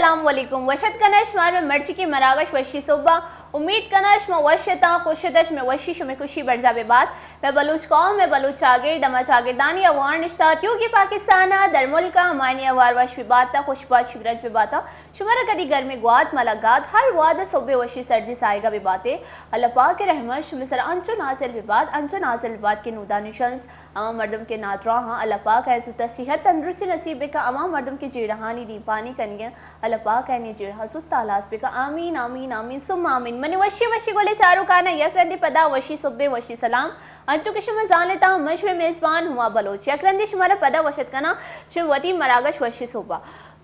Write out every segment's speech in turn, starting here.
السلام علیکم، وش اتکن شمار میں مرچی کی مراگش وشی صبح۔ امید کناں شما وش اتاں، خوش اتاں، شمے وشی، شمے خوشی برجا بہ بات۔ میں بلوچ قوم، میں بلوچ چاگرد، ہما چاگردانی اوار نشتہ تیوگی پاکستان ء در ملک ء ہمانی اوار وش بہ بات ء خوش بات، شیورنج بہ بات ء شمارا کدی گرمی گوات ملگات، ہر واد ء صبح وشی سردی سائیگا بہ باتے۔ اللہ پاک ء رحمت شمے سر انچو نازل بہ بات، انچو نازل بہ بات کہ نودانی شنز ہما مردم کہ نادراہ ہاں، اللہ پاک ء زوتا صحت تندرستی نصیب بکا، ہما مردم کہ جیڑہانی دیمپانی کنگے، اللہ پاک ء نی جیڑہ زوتا ہلاس بکا۔ آمین، آمین، آمین، ثم آمین۔ منی وشی وشی گلے چاروکانا یک رندی پدا وشی صبح وشی سلام۔ انچو کہ شما زانتا، من شمے میزبان ہما بلوچ۔ یک رندی شمارا پدا وشت کنا، شمے وتی مراگش وشی صبح۔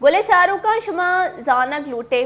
گلے چاروکاں شما زانگ لوٹے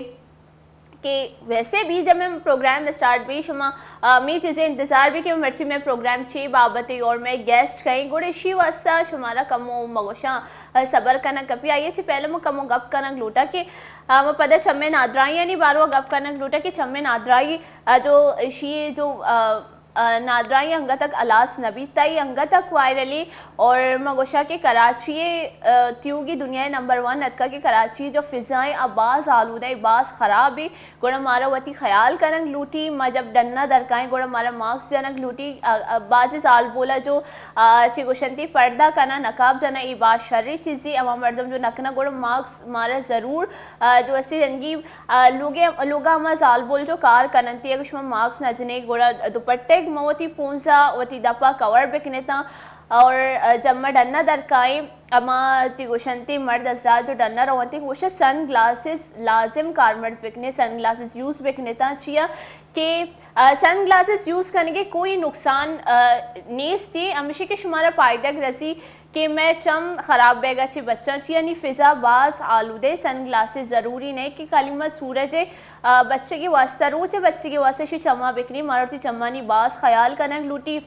کہ ویسے بھی جب میں پروگرام اسٹارٹ بھی شما، آ، می چیزیں انتظار بھی کہ مرچی میں پروگرام چی بابت ہے اور میں گیسٹ کہیں گوڑے شی واسطہ شمارا کمو مگوشاں، آ، صبر کنگ کپی آئیے چی پہلے میں کمو گپ کنگ لوٹا کہ، آ، میں پدا چمے نادرائیانی باروا گپ کنگ لوٹا کہ چمے نادرائی، آ، جو شی جو، آ، آ، نادرائی انگت تک الاس نہ بیتا، ای انگت تک وائرلی اور ما گوشا کہ کراچی، آ، تیوگی دنیا نمبر ون اتکا کہ کراچی جو فضائیں آ باز آلودہ، باز خراب ہے، گڑا مارا وتی خیال کنگ لوٹی۔ ما جب ڈنا درکائیں گڑا مارا ماسک جنگ لوٹی۔ آ، آ، باز زال بولا جو، آ، چی گوشنتی پردہ کنا، نقاب جنا، ای باز شری چیزی، اما مردم جو نکنا گڑا ماسک مارا ضرور، آ، جو استی جنگی آ، لوگے، لوگا ہما زالبول جو کار کننتی، اگر شما ماسک نہ جنے، گڑا دوپٹے ما وتی پونزا وتی دپا کور بکنتاں اور، آ، جب ما ڈنا درکائیں، اما چی گوشنتی مرد حضرات جو ڈنا روانتی، گوشہ سن گلاسز لازم کارمرز بکنے، سن گلاسز یوز بکنتاں، چیا کہ، آ، سن گلاسز یوز کنگے کوئی نقصان، آ، نیستی، ہمیشہ کہ شمارا پائدگ رسی۔ کہ مئے چم خراب بیگا چہ بچاں چی یعنی فضا باز آلودہ، سن گلاسز ضروری نہ کہ خالی ما سورج ء، آ، بچگی واسطہ، روچ ء بچگی واسطہ شی چما بکنی، مارا وتی چمانی باز خیال کنگ لوٹی۔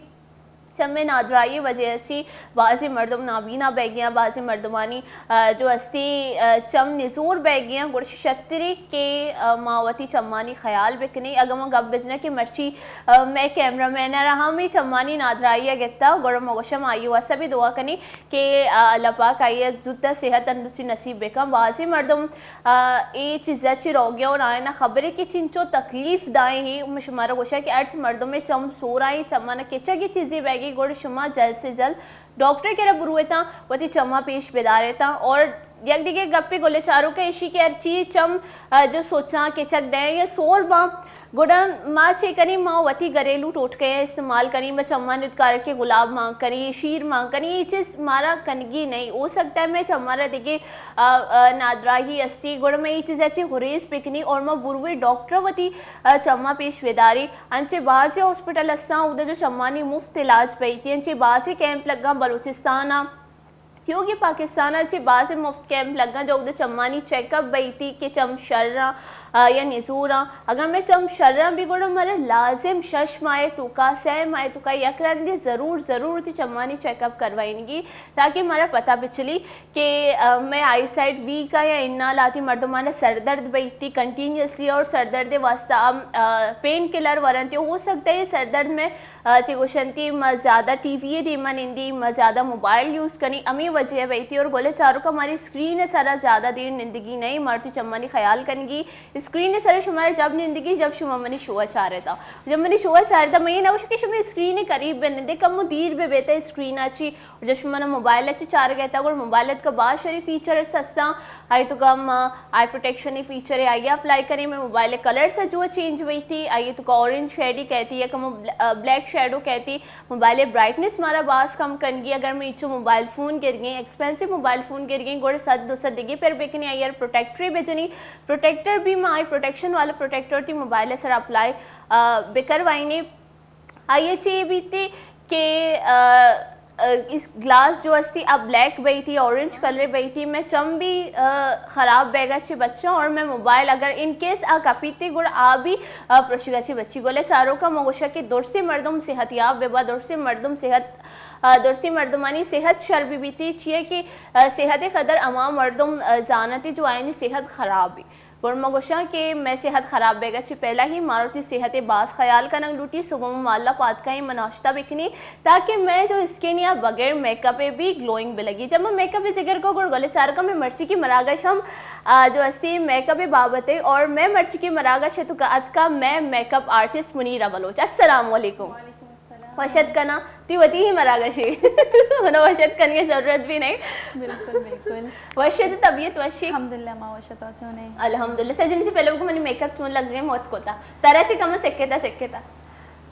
چمے نادرائی وجہ چی بازی مردم نابینا بیگیاں، بازی مردمانی، آ، جو استی، آ، چم نزور بیگیاں، گڑا شی شتری کہ، آ، ما وتی چمانی خیال بکنی۔ اگہ ما گپ بجنہ کہ مرچی، آ، مئے کیمرہ مین ء را ہم اے چمانی نادرائی ء گتا، گڑا ما گوشم آئی واسطہ بھی دعا کنی۔ کہ، آ، اللہ پاک آئی ء زوت ء صحت تندرستی نصیب بکن۔ بازیں مردم، آ، اے چیز ء چہ روگی اور آئین ء خبرے کہ چنچو تکلیف دائیں ہی، من شمارا گوشاں کہ ہرچ مردم ء چم سور آئی، چمانا کچگی چیزے بیگی، گڑا شما جلد سے جلد ڈاکٹر کرا برویتاں، وتی چما پیش بداریتاں۔ اور یک دیگہ گپے گلے چاروک ء ایشی کہ ہرچی چم، آ، جو سوچاں کچگ دیں یا سور باں، گڑا ما چے کنیں، ما وتی گھریلو ٹوٹکے استعمال کنیں، ما چماں ندکار کہ گلاب مان کنیں، شیر مان کنیں، یہ چیز مارا کنگی نہیں۔ ہو سکتا ہے میں چمارا دگے، آ، آ، نادراہی استی، گڑا میں یہ چیز اچھی گریز پکنی اور ما بروے ڈاکٹر وتی، آ، چماں پیش بداری۔ انچے بازی ہاسپٹل استاں، اودا جو چمانی مفت علاج پیتی، انچے بازی کیمپ لگاں بلوچستان ء۔ تیوگی پاکستان ء چہ بازیں مفت کیمپ لگاں، جو اود ء چمانی چیک اپ بیتی کہ چم شر آں، آ، یا نزور آں۔ اگاں مئے چم شر آں بی گڑا مارا لازم شش ماہ ء توکا، سہ ماہ ء توکا یک رندے ضرور، ضرور وتی چمانی چیک اپ کروائینگی، تاکہ مارا پتہ بچلی کہ، آ، مئے آئی سائٹ ویک آں یا انا۔ لاتی مردمان ء سردرد بیتی کنٹینیوسلی اور سردرد ء واسطہ ہم، آ، پین کلر ورنتی۔ ہو سکتا ہے یہ سردرد میں آ، چی گوشنتی ما زیادہ ٹی وی ء دیما نندی، ما زیادہ موبائل یوز کنی، ہمے وجہ بیتی۔ اور گلے چاروکا ماری اسکرین ء سرا زیادہ دیر نندگی نہیں، مارتی چمانی خیال کنگی۔ اسکرین ء سرا شمارا جب نندگی، جب شما منی شو ء چارتا۔ جب منی شو ء چارتا، میں یہ نہ گوشاں کہ شما اسکرین ء قریب بہ نندے، کمو دیر بہ بیتا اسکرین ء چی۔ اور جب شما موبائل ء چی چارگا تا، گڑا موبائل ء تکا باز شری فیچرز ہستاں۔ آئی توکا ما آئی پروٹیکشن فیچر ہے، آئی اپلائی کریں، میں موبائل کلر سے جو چینج ہوئی تھی، آئی توکا اورنج شیڈی کہتی ہے، کمو بل-، آ، بلیک شیڈو کہتی، موبائل برائٹنس مارا باز کم کنگی۔ اگر میں اچو موبائل فون گر گئے، ایکسپینسو موبائل فون گر گئے، گوڑے صد دو صد دگے پر بکنی، آئی پروٹیکٹر بجنی، پروٹیکٹر بھی ما آئی پروٹیکشن والا پروٹیکٹر تھی موبائل سر اپلائی، آ، بکروائنی۔ آئی ء چے بیتی کہ، آ، آ، اس گلاس جو استی آ بلیک بیتی، اورنج کلر بیتی، میں چم بھی، آ، خراب بیگا چے بچاں اور میں موبائل اگر ان کیس آ کپیتی گڑ آ بھی، آ، پروشگا چے بچی۔ گلے چاروکا مگوشا کہ درستی مردم صحت یاب ببا، درستی مردم صحت، آ، درستی مردمانی صحت شر بی بیتی، چیئے کہ، آ، صحت قدر اما مردم، آ، زانتی جو آئینی صحت خراب بی۔ گڑا ما گوشاں کہ مئے صحت خراب بیگ ءَ چہ پہلا ہی مارا وتی صحت ءِ باز خیال کنگ لوٹی۔ صبح ما مالا پاد کئیں، ما ناشتہ بکنیں، تاکہ مئے جو اسکن یا بغیر میک اپ ءَ بھی گلوئنگ بلگی۔ جب ما میک اپ ءِ ذکر کو، گڑا گل چاروکاں، مئے مرچی کی مراگش ہم، آ، جو استی میک اپ ءِ بابت ءَ، اور مئے مرچی کی مراگش ءِ توکا اتکا مئے میک اپ آرٹسٹ منیرہ بلوچ۔ السلام علیکم۔ وش اتک کناں، تئی وتی ہی مراگش ئے۔ منا وش اتک کنگ ءِ ضرورت بھی نہیں۔ بالکل، بالکل۔ وش ئے، طبیعت وش ئے؟ الحمدللہ، ما وش اتاں، تو چون ئے؟ الحمدللہ۔ سجن سے پہلے بگو منی میک اپ چون لگ گئے، موت کوتا؟ ترا چہ کم سکتا، سکتا؟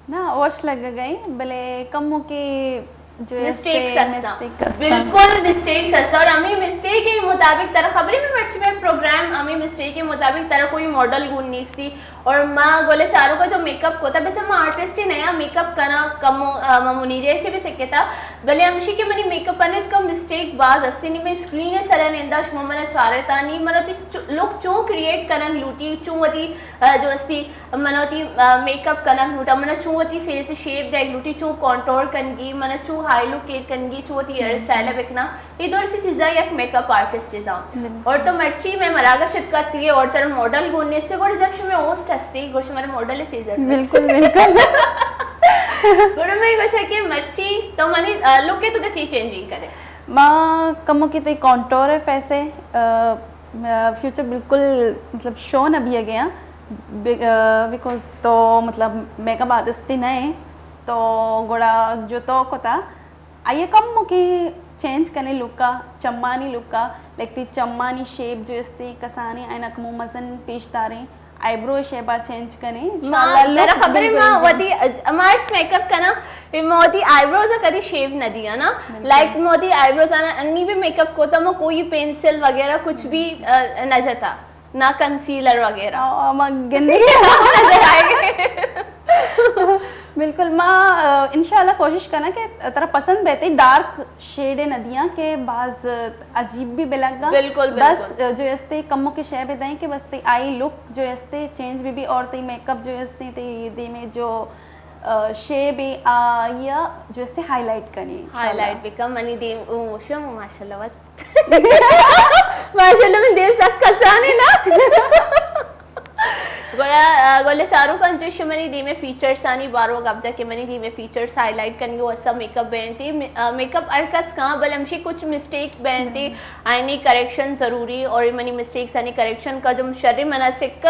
نا، وش لگ گئے، بلے کمو کہ جو مسٹیکس ہستا۔ مسٹیک ہستا۔ بالکل مسٹیکس ہستا، اور ہمیں مسٹیک کے مطابق ترا خبریں، میں مرچی میں پروگرام ہمیں مسٹیک کے مطابق ترا کوئی ماڈل گون نیستی۔ اور ما گل چاروکا جو میک اپ کوتا، بچا ما آرٹسٹ ہی نیا، میک اپ کنا کم، آ، ما منیرہ چے بھی سکتا، بلے ہمشی کہ منی میک اپ انت کم مسٹیک باز ہستی، نی میں اسکرین سرا نندا، شما منا چارتا نی، منا تو چ-، لک چون کریئیٹ کنن لوٹی، چون وتی، آ، جو استی، منا وتی، آ، میک اپ کنن لوٹا، منا چون وتی فیس شیپ دیگ لوٹی، چون کانٹور کنگی، منا چون ہائی لک کیر کنگی، چون وتی ہیئر اسٹائل بکنا۔ اے دور سی چیزاں یک میک اپ آرٹسٹ ءِ زانت۔ بالکل۔ اور تو مرچی میں مراگش اتکات کہ اور تر ماڈل گون نیست، گڑا جب شمے ہوسٹ ہستی، گڑا شمارا ماڈل چیز ہے۔ بالکل، بالکل۔ گڑا میں گوشا کہ مرچی تو منی، آ، لک ءِ توکا چی چینجنگ کرے؟ ما کمو کی تے کانٹور ہے فیس ءِ، آ، آ، فیوچر بالکل مطلب شو نہ بھی گیا، بی-، آ، بیکاز تو مطلب میک اپ آرٹسٹ ہی نہ ہے، تو گڑا جو تو کوتا آئی ءَ کمو کہ چینج کنے لک ءَ، چمانی لک ءَ، لکتی چمانی شیپ جو استی کسانی آئینا کمو مزن پیش داریں، آئی برو شیپ ءَ چینج کنے۔ ما انشاءاللہ ترا لک خبر ہے، بالکل ما وتی اج-، مارچ میک اپ کنا، ما وتی آئی بروز کدی شیپ نہ دیا نا۔ بالکل۔ لائک ما وتی آئی بروز آنا انی بھی میک اپ کوتا، ما کوئی پینسل وغیرہ کچھ بھی، آ، نہ جتا۔ نہ کنسیلر وغیرہ۔ آ، آ، ما گندی۔ نظر آئے گئے۔ بالکل، ما، آ، انشاءاللہ کوشش کناں کہ ترا پسند بیتے، ڈارک شیڈ نہ دیاں کہ باز عجیب بھی بلگا۔ بالکل، بس، بالکل۔ آ، جو استے کمو کے شے بہ دیں کہ بس تی آئی لک جو استے چینج بھی بھی اور تی میک اپ جو استے تی دیمے جو، آ، شے بھی آئی جو استے ہائی لائٹ کنی انشاءاللہ۔ ہائی لائٹ بھی کم منی دیم، او، شو ماشاءاللہ وت ماشاءاللہ، من دیم سک کسانی نا۔ گڑا، آ، گل چاروکاں، چوش منی دیمے فیچرز آنی بارو گپ جا کہ منی دیمے فیچرز ہائی لائٹ کنگے واسطہ میک اپ بینتی۔ می-، آ، میک اپ ہر کس کاں، بل ہمشی کچھ مسٹیک بینتی، آئینی کریکشن ضروری، اور منی مسٹیکس آنی کریکشن کا جو شر منا سکگ،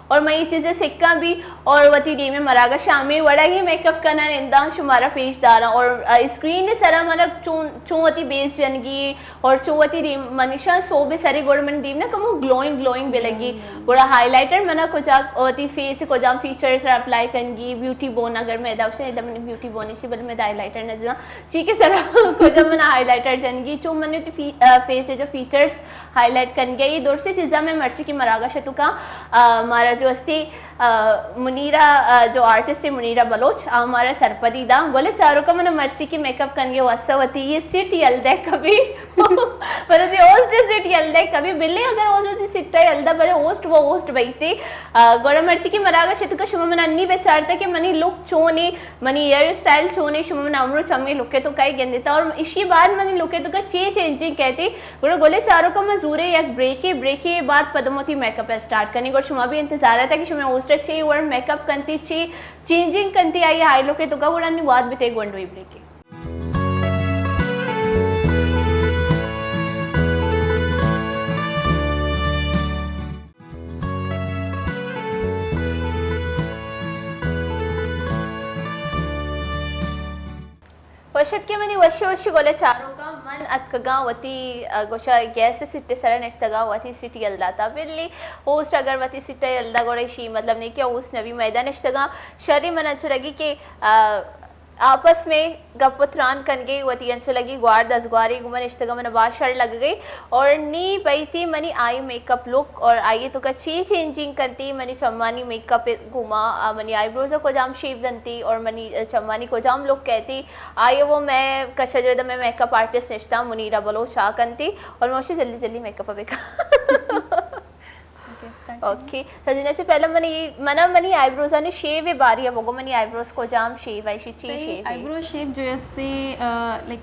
اور من یہ چیزیں سکھاں بھی، اور وتی دیمے مراگش آمے وڑا ہی میک اپ کناں، ننداں شمارا پیش داراں، اور، آ، اسکرین سرا منا چون، چون وتی بیس جنگی، اور چو وتی دیم منشان سوب سرے گڑ من دیم نا کمو گلوئنگ، گلوئنگ بہ لگی۔ گڑا ہائی لائٹر منا کجا وتی فیس کجام فیچرز را اپلائی کنگی، بیوٹی بون اگر میں دا اوشن ادا من بیوٹی بون ایشی بل میں دا ہائی لائٹر نہ جنا۔ چی کے سرا کجا من ہائی لائٹر جنگی، چو من وتی فی-، آ، فیس جو فیچرز ہائی لائٹ کنگی، یہ دور سے چیزاں میں مرچی کی مراگش تو کا، آ، مارا جو استی آ، منیرہ، آ، جو آرٹسٹ ہے منیرہ بلوچ، آ مارا سرپدی دا۔ گل چاروکا من مرچی کی میک اپ کنگے واسطہ وتی یہ سیٹ یل دے کبھی۔ پر دی ہوسٹ سیٹ یل دے کبھی۔ بلے اگر ہوسٹ دی سیٹ یل دا، بلے ہوسٹ وہ ہوسٹ بئیتے۔ آ، گڑا مرچی کی مراگش تو کہ شما من انی بچارتا کہ منی لک چونے، منی ہیئر اسٹائل چونے، شما من امرو چمی لکے تو کئی گندتا اور اشی بعد منی لکے تو کا چے چینجنگ کہتے۔ گڑا گلیں چاروکاں ما زورے یک بریکے، بریکے بعد پدا ما وتی میک اپ ءَ سٹارٹ کنیں۔ گڑا شما بھی انتظار ءَ تا کہ شمئے ہوسٹ ءَ چے وڑ میک اپ کنتی، چے چینجنگ کنتی، آئی ءِ ہائی لک ءِ توکا۔ گڑا نی واد بتے گونڈوئی بریکے۔ وش اتکے منی وشی وشی گل ءِ چاروکاں، من اتکگاں وتی، ا، گوشا گیس ءِ سیٹ ءِ سرا نشتگاں، وتی سیٹ یل داتا۔ بلی ہوسٹ اگر وتی سیٹ ءَ یل دا گڑا ایشی مطلب نہیں کہ ہوسٹ نبی میدان نشتگاں۔ شری من انچو لگی کہ، ا، آپس میں گپ و تران کنگے، وتی انچو لگی گوار دزگواری گوں من نشتگاں، من باز شر لگگے۔ اور نی بئیتی منی آئی میک اپ لک اور آئی توکا چی چینجنگ کنتی، منی چمانی میک اپ گوما، آ، منی آئی بروز کجام شیپ دنتی اور منی چمانی کجام لک کہتی، آئی وہ میں کشا جو دا میں میک اپ آرٹسٹ نشتا منیرہ بلوچ آ کنتی اور موشی جلدی جلدی میک اپ بکا۔ اوکے، سٹارٹ کریں۔ اوکے، سجنا چہ پہلے منی، منا منی آئی بروز آنی شیو باری ہے، بگو منی آئی بروز کجام شیو ہے، شی چی تئی شیو ہے؟ آئی برو شیپ جو استے، آ، لائک،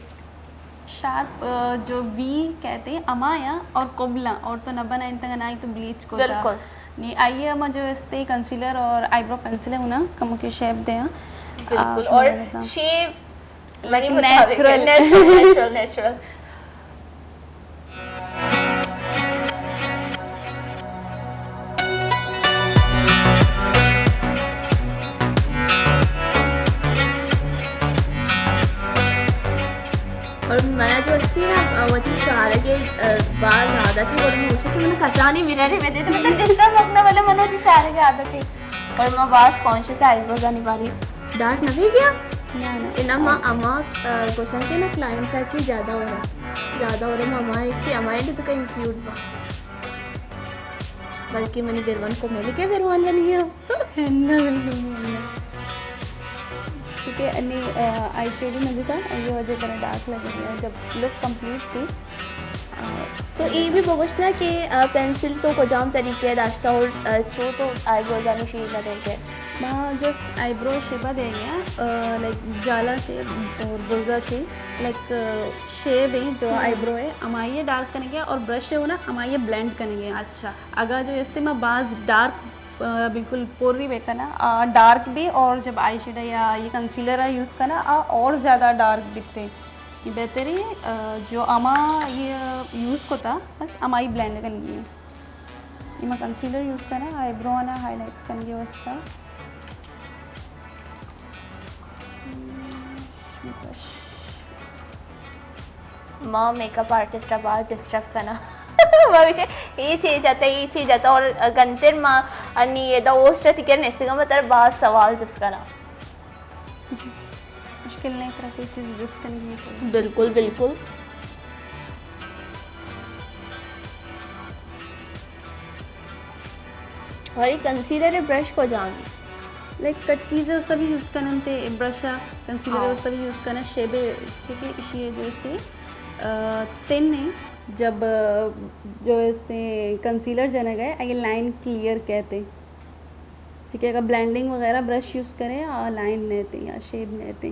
شارپ، آ، جو وی کہتے ہمایا اور قبلہ اور تو نہ بنائیں تنگا نہ ہی تو بلیچ کو تا۔ بالکل۔ نہیں، آئیے ہم جو استے کنسیلر اور آئی برو پینسل ہے نا، کم کے شیپ دے ہاں۔ بالکل، اور شیپ منی مطابق نیچرل۔ Natural, natural, natural. اور منا جو استی نا، وتی چارگے، آ، باز عادت ہے، اور مجھے کہ من کسانی میرا رہے میں دے تو مطلب ڈسٹرب رکھنا والا من وتی چارگے عادت ہے۔ اور ما باز کانشیس آئی بروز آنی باری ڈارک نہ بھی گیا۔ نہ، نہ۔ انما اما، آ، گوشن کہ نا کلائنٹس اچھی زیادہ ہو رہا۔ زیادہ ہو رہا، ماما ایک چی ہمارے تو کہیں کیوٹ با۔ بلکہ منی بیروان کو ملے کے بیروان بنی ہے۔ نہ، بالکل نہیں ہے۔ کیونکہ انی، آ، آئی شیڈو مجھے تھا، یہ وجہ کرا ڈارک لگ رہی ہے۔ جب لک کمپلیٹ تھی، آ، تو یہ بھی بگوشنا کہ، آ، پینسل تو کجام طریقے داشتا اور، آ، چو تو آئی بروز آنی شیڈ نہ دے کے؟ ما جسٹ آئی برو شیبا دے گیا، آ، لائک جالا سے اور برزا سے، لائک، آ، شیب ہیں جو ہم۔ آئی برو ہے، ہمائی ڈارک کرنے گیا اور برش ہے نا، ہمائی بلینڈ کرنے گیا۔ اچھا۔ اگاں جو استے ما باز ڈارک، آ، بالکل پوری بے کنا، آ، ڈارک بھی، اور جب آئی شیڈو یا یہ کنسیلر یوز کنا، آ اور زیادہ ڈارک بیتے۔ یہ بہتر ہے، آ، جو اما یہ یوز کوتا، بس امائی بلینڈ کنگی ہے۔ یہ ما کنسیلر یوز کنا، آئی برو نا ہائی لائٹ کنگی واسطہ۔ ما میک اپ آرٹسٹ ء باز ڈسٹرب کناں۔ ما گوشے، اے چے جتا، اے چے جتا، اور گنتر ما انی ادا ہوسٹ ء تکر نشتگاں، ما ترا باز سوال جست کناں۔ مشکل نہیں، ترا کوئی چیز جست کنگی ہے تو۔ بالکل، بالکل۔ اور یہ کنسیلر برش کجام؟ لائک کٹیز ہے، اس کا بھی یوز کرن تے، برش ہے، کنسیلر ہے، ہاں۔ اس کا بھی یوز کرن، شیبے، ٹھیک ہے، اسی ہے جو اس تے، آ، تن ہے، جب، آ، جو اس تے کنسیلر جنگ ہے، اگے لائن کلیئر کہتے، ٹھیک ہے، اگر بلینڈنگ وغیرہ برش یوز کریں اور لائن نہیں تے یا شیڈ نہیں تے۔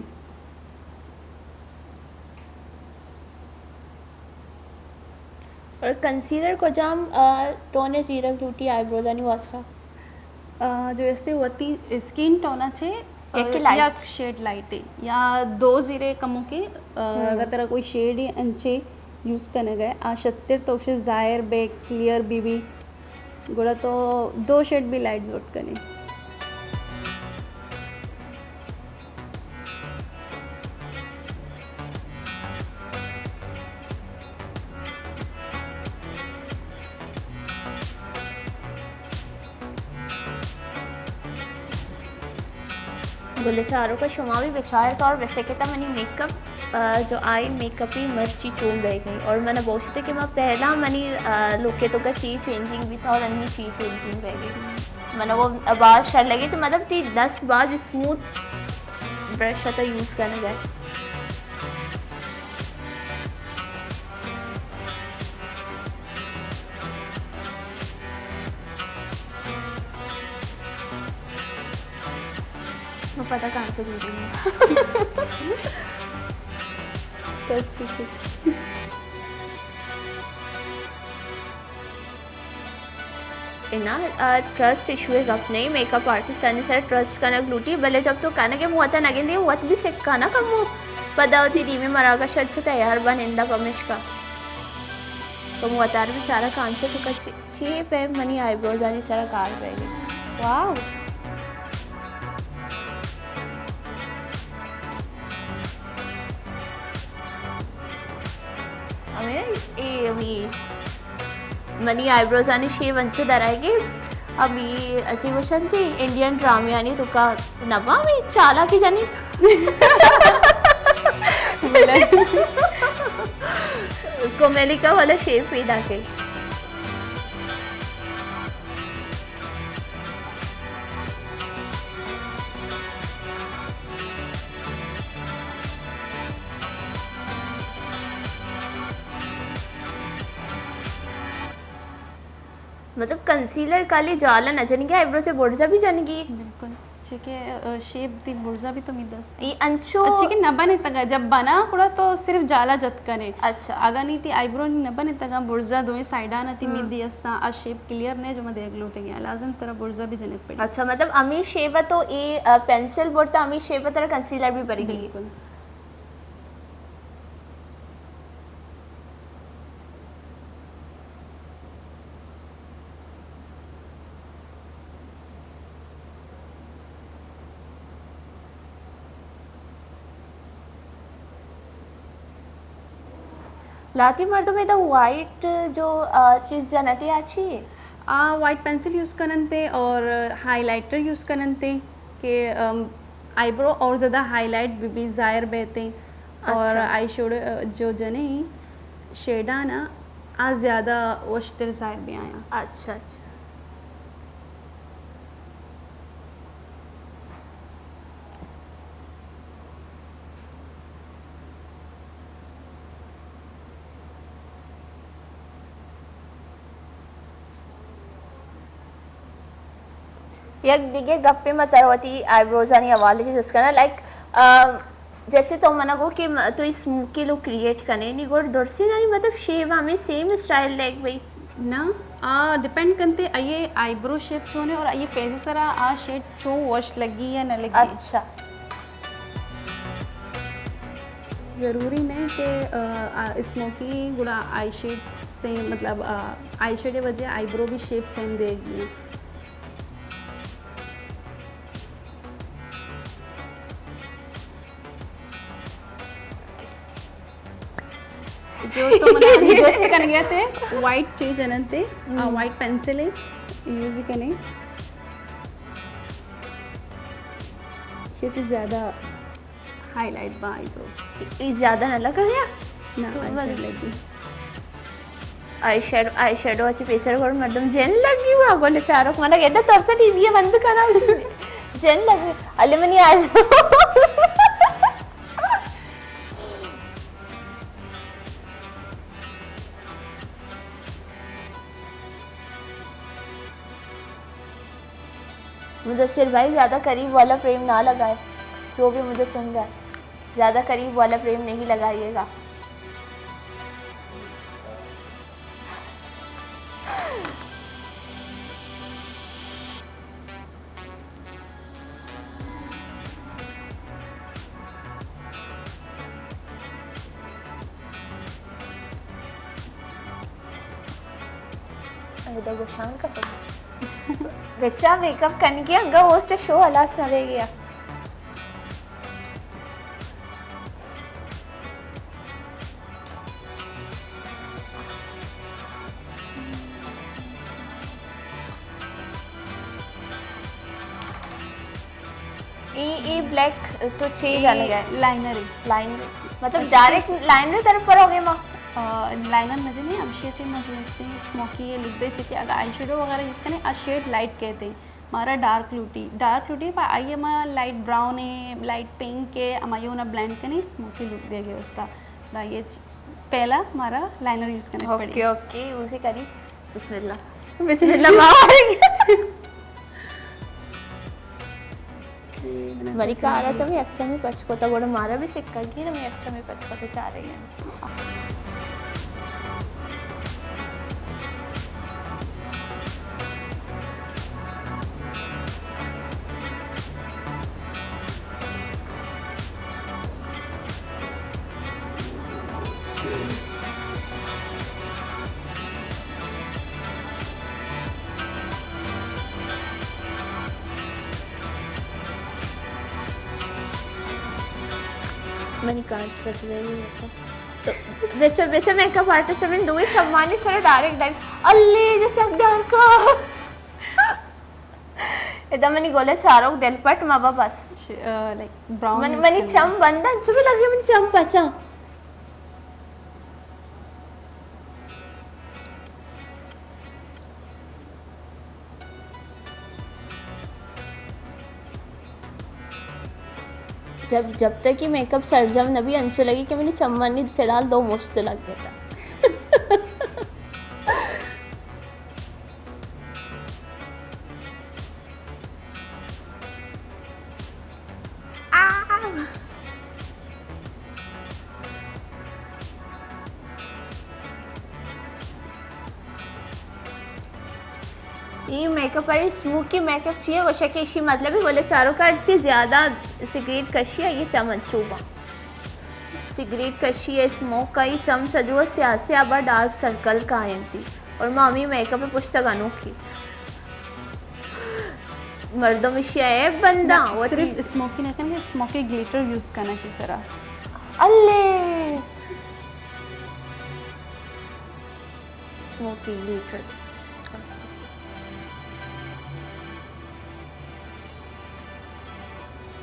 اور کنسیلر کجام، آ، ٹون ء زیرگ لوٹی آئی بروزانی واسطہ؟ آ، جو استے وتی اسکن ٹون ء چے، آ، یک لائٹ۔ یک شیڈ لائٹ ہے یا دو زیرے کمو کے، آ، ہم۔ اگر ترا کوئی شیڈ ہی انچے یوز کرنے گئے، آ شتر تو اسے ظاہر بے کلیئر بی بی۔ گڑا تو دو شیڈ بھی لائٹ زوٹ کنے۔ گل چاروکا شما بھی بچار تو اور ویسے کہ تا منی میک اپ، آ، جو آئی میک اپ ہی مرچی چون بہ گئی اور من بوشتے کہ ما پہلا منی، آ، لوکے تو کا چی چینجنگ بھی تھا اور انی چی چینجنگ بہ گئی۔ من وہ باز شر لگی تو مطلب تی دس باز اسموتھ برش تا یوز کرنے گئے۔ ما پدا کانچو دودی۔ ٹیسٹ کی۔ انا، آ، ٹرسٹ ایشو ء گپ نہیں، میک اپ آرٹسٹ آنی سر ٹرسٹ کنگ لوٹی، بلے جب تو کنگ ء مو وتا نگندے، وت بھی سکا نہ کمو۔ پدا وتی دیمی مراگش اچ تیار بنندہ پمشکا۔ تو مو وتار بیچارہ کانچے تو کچی۔ چی پہ منی آئی بروز آنی سرا کار بیگی۔ واو۔ ہمیں اے، اے، منی آئی بروز آنی شیو انچو درائے گی۔ ابھی اچھی گوشن تھی انڈین ڈرامیانی تو کا نبا میں چالا کی جانی۔ کومیلیکا والا شیپ پیدا کئی۔ مطلب کنسیلر کالی جالا نہ جنگی، آئی برو سے بڑزا بھی جنگی۔ بالکل۔ کہ، آ، شیپ تی برزا بھی تو می دست۔ ای انچو اچھا کہ نہ بنے تگا، جب بنا کڑا تو صرف جالا جت کنے۔ اچھا۔ اگا نی تی آئی برو نی نہ بنے تگا، برزا دوئیں سائیڈاں تی ہم۔ می دی استا، آ شیپ کلیئر نے جو ما دیگ لوٹے گیا۔ لازم ترا برزا بھی جنک پڑی۔ اچھا، مطلب امی شیپ تو ای، آ، پینسل برتا، امی شیپ ترا کنسیلر بھی بری گئی۔ بالکل۔ لاتی مردم ادا وائٹ جو، آ، چیز جنتے آ چی ہے؟ آ، وائٹ پینسل یوز کننتے اور ہائی لائٹر یوز کننتے کہ، ام، آئی برو اور زیادہ ہائی لائٹ بھی، بھی ظاہر بیتے اور اچھا۔ آئی شیڈو جو جنے شیڈانا آ زیادہ وشتر ظاہر بھی آیا۔ اچھا، اچھا۔ یک دگہ گپے ما ترا وتی آئی بروزانی حوالے چہ جست کناں، لائک، آ، جیسے تو منا گو کہ م-، تو اسموکی لک کریئیٹ کنے، نی گوڑ درستی دانی مطلب شیپ ہمیں سیم اسٹائل لیک بھئی؟ نہ، آ ڈیپینڈ کنتے آئیے آئی برو شیپ چونے اور آئیے فیس سرا آ شیڈ چون وش لگی یا نہ لگی۔ اچھا۔ ضروری نہیں کہ، آ، آ، اسموکی گڑا آئی شیڈ سے، مطلب، آ، آئی شیڈ وجہ آئی برو بھی شیپ سیم دے گی۔ جو تو منا انی جست کنگے تے، وائٹ چیز اننتے، آ، ہم۔ وائٹ پینسل ہے، یوز کنے۔ یہ چیز زیادہ ہائی لائٹ باں آئی برو۔ ای زیادہ نہ لگا گیا؟ نہ، آئی شیڈو لگی۔ آئی شیڈو، آئی شیڈو اچ پیسر گڑ مردم جن لگی ہوا گل چاروک منا گڈا ترسا ٹی وی بند کرا جن لگی۔ علی منی آئی برو۔ مدثر بھائی، زیادہ قریب والا فریم نہ لگائے، جو بھی مجھے سن رہا ہے، زیادہ قریب والا فریم نہیں لگائیے گا۔ ادا گوشان کپگ۔ بچا میک اپ کنگی انگا ہوسٹ شو ہلاس نہ رہ گیا۔ ای، ای بلیک تو چے اے جانے گئے؟ لائنر ہے۔ لائنر۔ مطلب اچھا، ڈائریکٹ اچھا۔ لائنر طرف پر ہو گئے ماں؟ آ، لائنر مجھے نہیں، ہمشی چے مجھے اسموکی یہ لک دے، چونکہ اگر آئی شیڈو وغیرہ یوز کریں، آ شیڈ لائٹ کہتے ہیں۔ مارا ڈارک لوٹی، ڈارک لوٹی، پر آئی ہما لائٹ براؤن ہے، لائٹ پنک ہے، ہما یونا بلینڈ کنے، اسموکی لک دے گئے استا۔ دا یہ چ-، پہلا مارا لائنر یوز کرنے پڑی۔ اوکے، اوکے، یوزی کری۔ بسم اللہ۔ بسم اللہ، ماں۔ منی کارا چمی یک چمی پچ کتا، گڑا مارا بھی سکا گی نا، من یک چمی پچ کتا چارے گی۔ منی کارڈ کٹ رہی ہے۔ تو بچا، بچا میک اپ آرٹسٹ، من دوئے چمانی سر ڈائریکٹ، ڈائریکٹ، اللہ، جیسے اب ڈارکا۔ ادا منی گل چاروک دل پٹ مبا بس۔ ش-، آ، لائک براؤن من، یوز منی کرنا۔ چم بندن، چو بھی لگے منی چم پچا۔ جب، جب تک یہ میک اپ سرجم نہ بھی، انچو لگی کہ منی چمانی فی الحال دو مشت لگ گیا تھا۔ اے میک اپ ءَ، اسموکی میک اپ چی ءَ گوشاں کہ ایشی مطلب گل چاروک ءَ ہرچی زیادہ سگریٹ کشی ءَ، اے چم انچو باں۔ سگریٹ کشی ءَ، اسموک ءَ، اے چم سجو سیاہ سیاہ باں، ڈارک سرکل کاینتی۔ اور ما ہمے میک اپ ءِ پشت ءَ گنوکی۔ مردم ایشی ءَ عیب بنداں، نہ، وتی صرف اسموکی نہ کن کہ اسموکی گلیٹر یوز کن ایشی سرا۔ الے! Smoky glitter.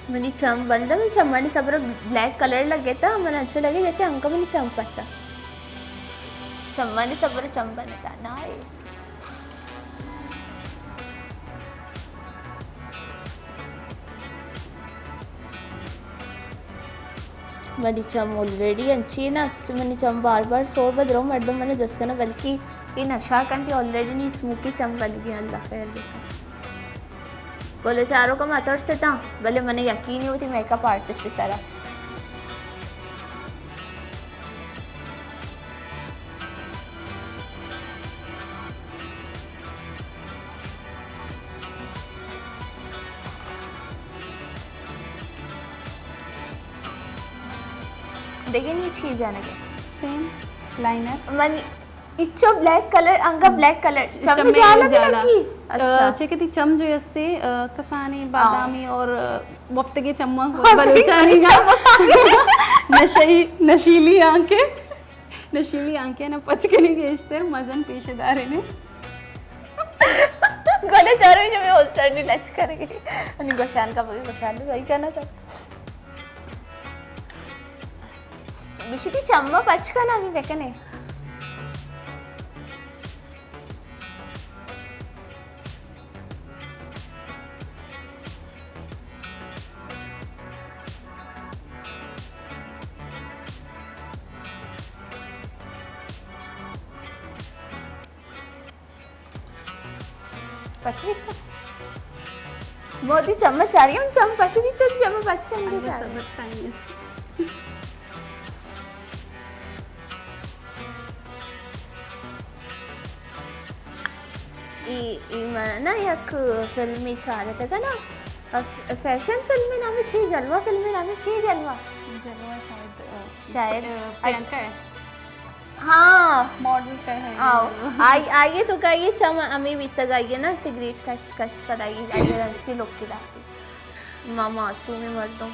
منی چم بندہ، منی چمانی سبر بلیک کلر لگتا، من انچو لگے جیسے انکا منی چم پچا۔ چمانی سبر چم بنتا، نائس۔ منی چم آلریڈی انچی نا، چہ منی چم بار بار سور بدرو مردم منا جست کنا، بلکہ اے نشہ کنتی، آلریڈی نی اسموکی چم بنگی، اللہ خیر بکن۔ گل چاروک ءَ ما ترستاں، بلے من یقین وتی میک اپ آرٹسٹ سرا۔ دگہ نی چی جنگ ءَ؟ Same liner. من اچو بلیک کلر، انگا بلیک کلر۔ چ-، چمے چمے جالا جالا۔ لگی؟ آ، اچھا۔ چہ کہ تئی چم جو استے، آ، کسانی ہاں۔ بادامی اور، آ، وپتگے چماں وپتگے بلوچانی چماں۔ نشئی، نشیلی آنکھیں۔ نشیلی آنکھیں نہ پچ کنی گیشتر مزن پیش دارے نے۔ گلے چارو جو میں ہوسٹر نی لچ کر گئی۔ انی گوشان کا بگی گوشان بھی وہی کرنا تھا۔ گوشتی چمّا پچ کن، ہمے بکنے۔ پچ بیت۔ موتی چمّ چاری ہم چمّ پچ بیت، چمّ پچ کنگی انگا چاری۔ صبر ٹائم است۔ ای، ای من نا یک فلمی چارتگ نا، ف-، فیشن فلمی نامی چی، جلوہ فلمی نامی چی، جلوہ؟ جلوہ شاید، آ، شاید۔ آ، پریانکا ہے۔ ہاں۔ ماڈل کا ہے۔ آؤ۔ آئی، آئیے تو کہیے چم ہمیں بیتگ آئیے نا، سگریٹ کشت، کشت پر آئیے، آئیے رنسی لوگ کی داتی۔ ما معصوم مردم۔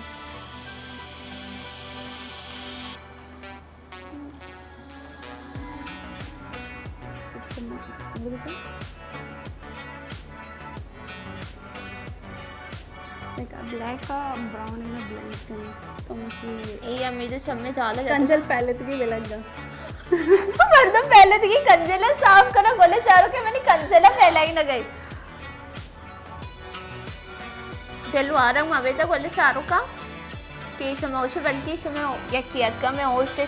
بلیک ءُ براؤن ءَ بلینڈ کنی۔ تو مکی اے ہمیں جو چمّے جالا جاتا۔ کنجل پہلے تکی بلگ دا۔ مردم پہلے تکی کنجل صاف کرا، گلے چارو کہ منی کنجل پہلا ہی نہ گئی۔ دل وارم ابیتا گلے چاروکا کہ شما گوشے بلکہ شما یکی اتکا میں اوست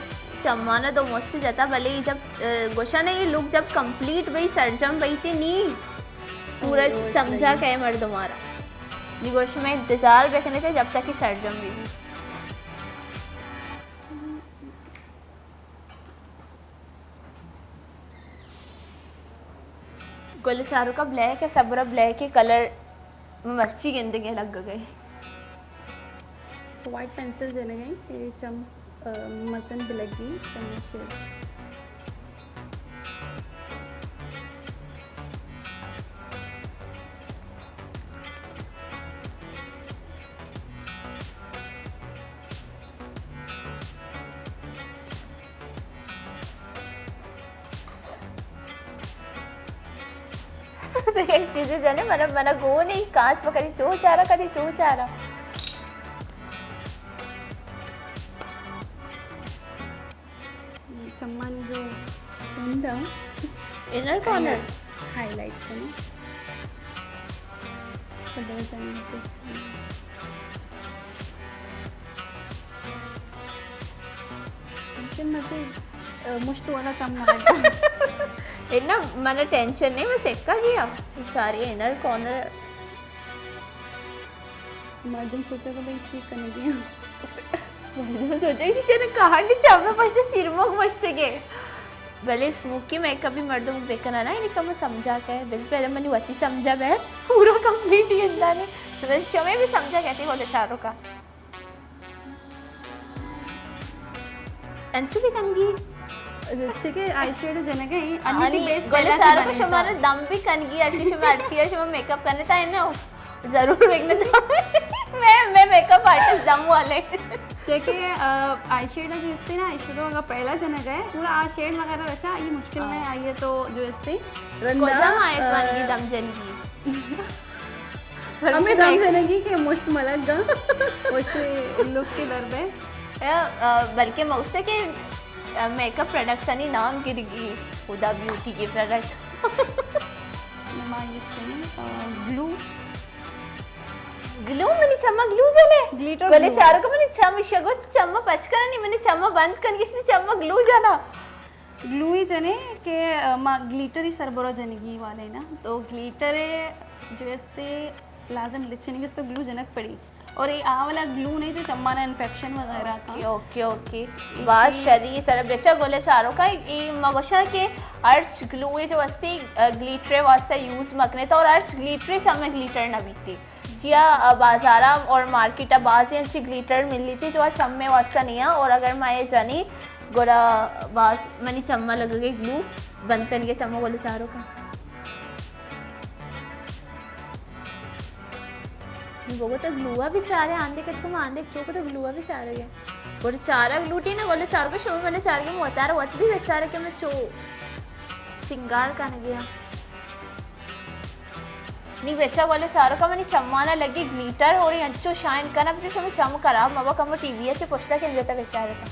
چمانا دو مست جتا، بلے جب، اه، گوشانا یہ لک جب کمپلیٹ بئی، سرجم بئی تے نی پورا سمجھا کئے مردمارا۔ نی گوش میں انتظار بکنے تے جب تک کہ سرجم بئی۔ گل چاروکا بلیک ہے، صبرا بلیک ہے، کلر مرچی گندگے لگ گئے۔ وائٹ پینسل جنگے، اے چم، آ، مزن بلگی، چم شیر۔ یک چیزے جنے، منا، منا گون ئی کانچ پہ کدی چو چارا، کدی چو چارا۔ چمانی جو کنڈا انر کارنر۔ ہائی لائٹ کنی۔ پدا زمین پہ۔ مزے، مشت والا چم نہ لگا۔ انا من ٹینشن نہیں، بس ایک کا گیا۔ سارے انر کارنر۔ مردم سوچا کہ بھئی چی کنگی۔ مردم سوچا کہ چی چنے کہانی چم پشت سیرموگ مشتگے۔ بلے اسموکی میک اپ بھی مردم بکنن نا، یعنی کم سمجھا کہ بل پہلے منی وتی سمجھا بہ پورا کمپلیٹ ہی اندانے، تو بس شمے بھی سمجھا کہتی گولے چاروکا۔ انچو بھی کنگی۔ چکے آئی شیڈو جنگا ہی، انی تی آنی بیس گولے پہلا چی چاروکا بنتا۔ شمارا دم بھی کنگی، ہرچی شما ہرچی ہے، شما میک اپ کرنے تا ہے نا۔ ضرور ویگنت۔ میں، میں میک اپ آرٹسٹ دم والے۔ چیکہ، آ، آئی شیڈو جو استے نا، آئی شیڈو اگا پہلا جنگا ہے، پورا آ شیڈ وغیرہ رچا، یہ مشکل نہیں، آئی ہے تو جو استے رندا، کجا آئے آ، وانگی دم جنگی؟ ہمیں دم جنگی کہ مشت ملک گا، مشت لک کے در بے۔ یا، آ، بلکہ مقصد کہ، آ، میک اپ پروڈکٹس انی نام گرگی، ہدا بیوٹی کے پروڈکٹ۔ ما یوز کنیں، آ، گلو۔ گلو؟ منی چما گلو جنے؟ گلیٹر بلے گلو۔ چاروکا منی چم شگو چما پچ کننی، منی چما بند کن گشتی چما گلو جنا۔ گلو ہی جنے کہ، آ، ما گلیٹر ہی سربرا جنگی والے نا۔ تو گلیٹر جو استے لازم لچنگی است تو گلو جنک پڑی۔ اور یہ آ والا گلو نہیں تو چمانا انفیکشن وغیرہ کا۔ Okay, okay, okay. باز شری سر بچا گولے چاروکا، یہ مگوشا کہ ہرچ گلو جو استے، آ، گلیٹر واسطہ یوز مکنے تو اور ہرچ گلیٹر چمے گلیٹر نہ بیتی۔ چیا، آ، بازارا اور مارکیٹا بازی انچی گلیٹر ملی تھی جو آ چمے واسطہ نہیں ہے، اور اگر میں یہ جنی گڑا باز منی چما لگے گلو بند کنگے چما گولے چاروکا۔ نی بابا تو گلوا بھی چارے آندے کت کو آندے چوک تو گلوا بھی چارے گے۔ گڑا چارگ لوٹی نا گولے چاروکا شما منے چارگے موتار وت بھی بیچارے کہ میں چو سنگار کنگے۔ نی بچا گولے چاروکا منی چمانا لگی گلیٹر اور انچو شائن کنا بچے شما چم خراب مبا کمو ٹی وی سے پشتا کہ انجتا بیچارے تا۔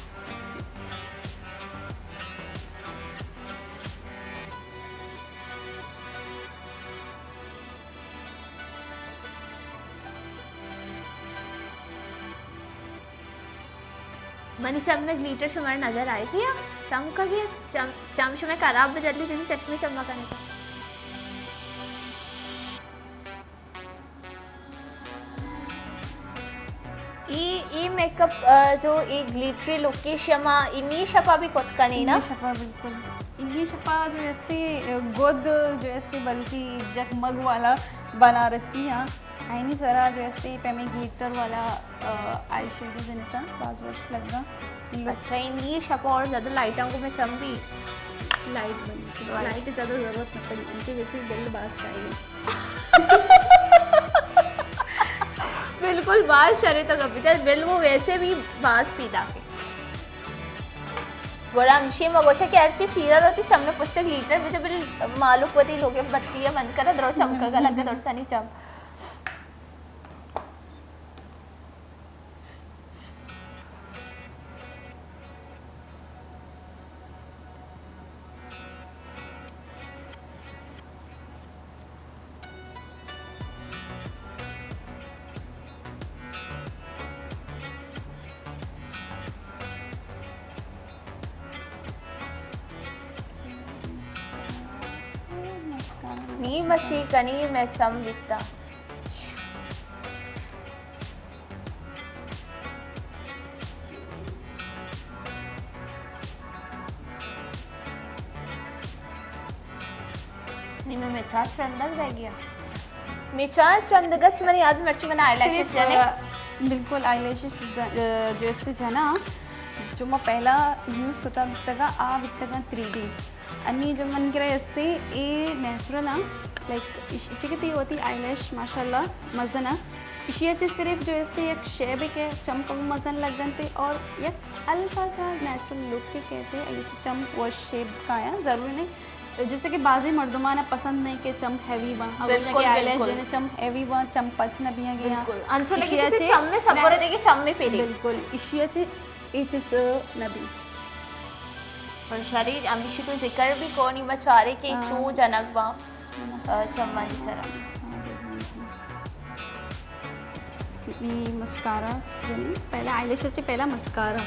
منی چم میں گلیٹر شمار نظر آئی تھی، چم کگے، چم، چم شمار خراب بجلی تھی، چشمے چما کنے تھا۔ ای، ای میک اپ، آ، جو ای گلیٹری لوکیش ما انی شپا بھی کت کنی نا؟ انی شپا بالکل۔ انی شپا جو استے، آ، گد جو استے بلکہ جگمگ والا بنارسی ہاں۔ اینی سرا جو استے پیمیں گلیٹر والا، آ، آئی شیڈو جنتا، باز وش لگا۔ لک اچھا، اینی شپا اور زیادہ لائٹاں کو میں چم بھی لائٹ بنی۔ لائٹ۔ لائٹ زیادہ ضرورت نہ پڑی، ان کے ویسے بل باز چاہیے۔ بالکل باز شرے تو گپی تھا، بل وہ ویسے بھی باز پیدا کے۔ گڑا ہمشی مگوشہ کہ ہرچی سیرا روتی چم میں پشت گلیٹر بجا بل مالوک وتی لوگے بتی ہے بند کرا درو چمکا لگا درسانی چم۔ نی مچی کنی میں چم بیتا۔ نی میں، میں چاچ رندگ رہ گیا۔ میں چاچ رندگ اچ منی یاد مرچی من آئی لیشز صرف، جنے۔ آ، بالکل آئی لیشز ج-، آ، جو استے جنا، جو ما پہلا یوز کتا بیتگا، آ بیتگا تھری ڈی۔ انی جو من گرے استے، اے نیچرل آں، لائک، اش-، چکہ تی ہوتی آئی لیش ماشاءاللہ مزن آں۔ اشی اچ صرف جو استے یک شے بے کہ چم کم مزن لگن تے اور یک ہلکا سا نیچرل لک کے کہتے ہیں، اے چم وش شیپ کا آیا، ضروری نہیں۔ جیسے کہ بعضی مردمان پسند نہیں کہ چم ہیوی بن، اب بالکل، کہ آئی لیش بالکل۔ جنے چم ہیوی بن، چم پچ نہ بیاں گیا۔ بالکل۔ انچو لگی اشی جیسے اچ چم میں سبر نہ-، دے کہ چم میں پیری۔ بالکل۔ اشی اچ اے چیز نہ بی۔ اور شری ہمیشی تو ذکر بھی کونی بچارے کہ ہاں۔ چو جنک با، آ، چمانی سرا۔ ای مسکارا جنی، پہلا آئی لیش چے پہلا مسکارا۔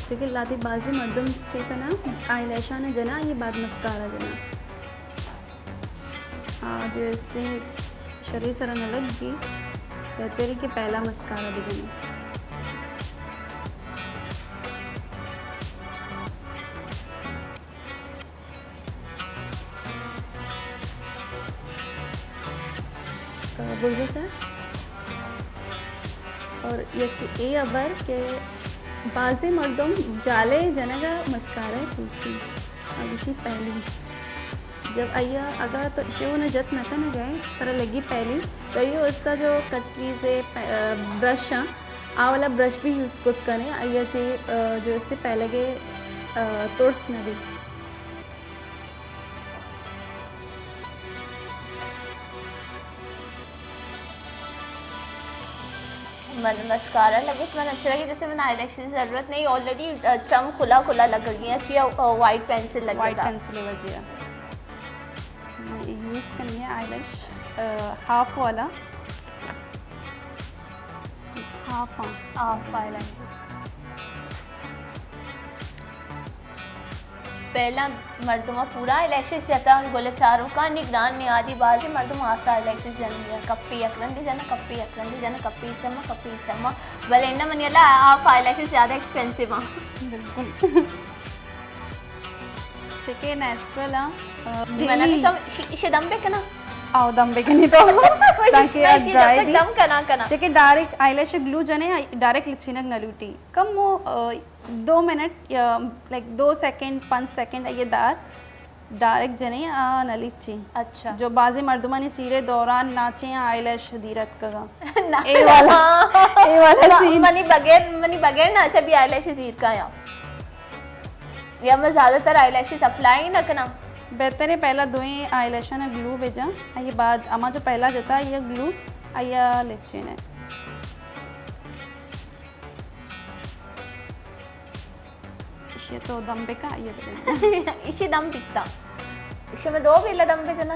کیونکہ لاتی بازی مردم چے کنا، آئی لیشاں جنا، یہ بعد مسکارا جنا۔ آ، جو استے شری سرا نہ لگی، بہتر ہے کہ پہلا مسکارا بجنے۔ بزو سر۔ اور یک اے ہبر کہ بازیں مردم جالے جنگ ءَ مسکارا ءِ پوسی، آ گوشی پیلی۔ جب آئی ءَ اگاں تو ایشی ءَ نہ جت نہ کنگ ءَ ئے، ترا لگی پیلی، تو آئی ءَ استا جو کٹریز ءِ پہ-، برش آں، آ والا برش بھی یوز کت کنے، آئی ءَ چہ، آ، جو استے پیلگ ءِ، آ، ترس نہ بی۔ من مسکارا لگت، من اچھا لگے، جیسے من آئی لیشز ضرورت نہیں، آلریڈی، آ، چم کھلا کھلا لگگی ہیں، چیا، آ، وائٹ پینسل لگے وائٹ گا۔ پینسل وجہ۔ یوز کنی ہے آئی لیش، آ، ہاف والا۔ ہاف، ہاں۔ Half I lashes. پہلا مردم پورا آئی لیشز جتا، گل چاروکا نگران نیادی بازی مردم آسا آئی لیشز جنی، کپی یک رندی جنا، کپی یک رندی جنا، کپی چما، کپی چما۔ بلے انہا منی اللہ ہاف آئی لیشز زیادہ ایکسپینسیو ہیں۔ بالکل۔ چکے نیچرل آں، آ، منا بھی ڈیلی۔ کم شی-، شی دم بکنا۔ آؤ دم بکنی تو۔ تاکہ میں شی ڈرائی دم بھی۔ دم کنا کنا۔ چکے ڈائریکٹ آئی لیش گلو جنے، ڈائریکٹ لچینگ نہ لوٹی۔ کم وہ، آ، دو منٹ یا، لائک، دو سیکنڈ، پانچ سیکنڈ یہ دار ڈائریکٹ جنے آ نہ لچی۔ اچھا۔ جو بعضی مردمانی سیرے دوران ناچے آئی لیش دیر اتکگا۔ نہ۔ اے والا، ہاں۔ اے والا نہ، سین۔ منی بغیر، منی بغیر ناچا بھی آئی لیش دیر کا یا۔ یا میں زیادہ تر آئی لیشز اپلائی نہ کناں۔ بہتر ہے پہلا دوئیں آئی لیشاں گلو بجا، آئی بعد اما جو پہلا جتا یہ گلو آئی لچینے۔ ایشی تو دم بکا، آئی بجا۔ ایشی دم بیتا۔ ایشی میں دو بیلا دم بجنا۔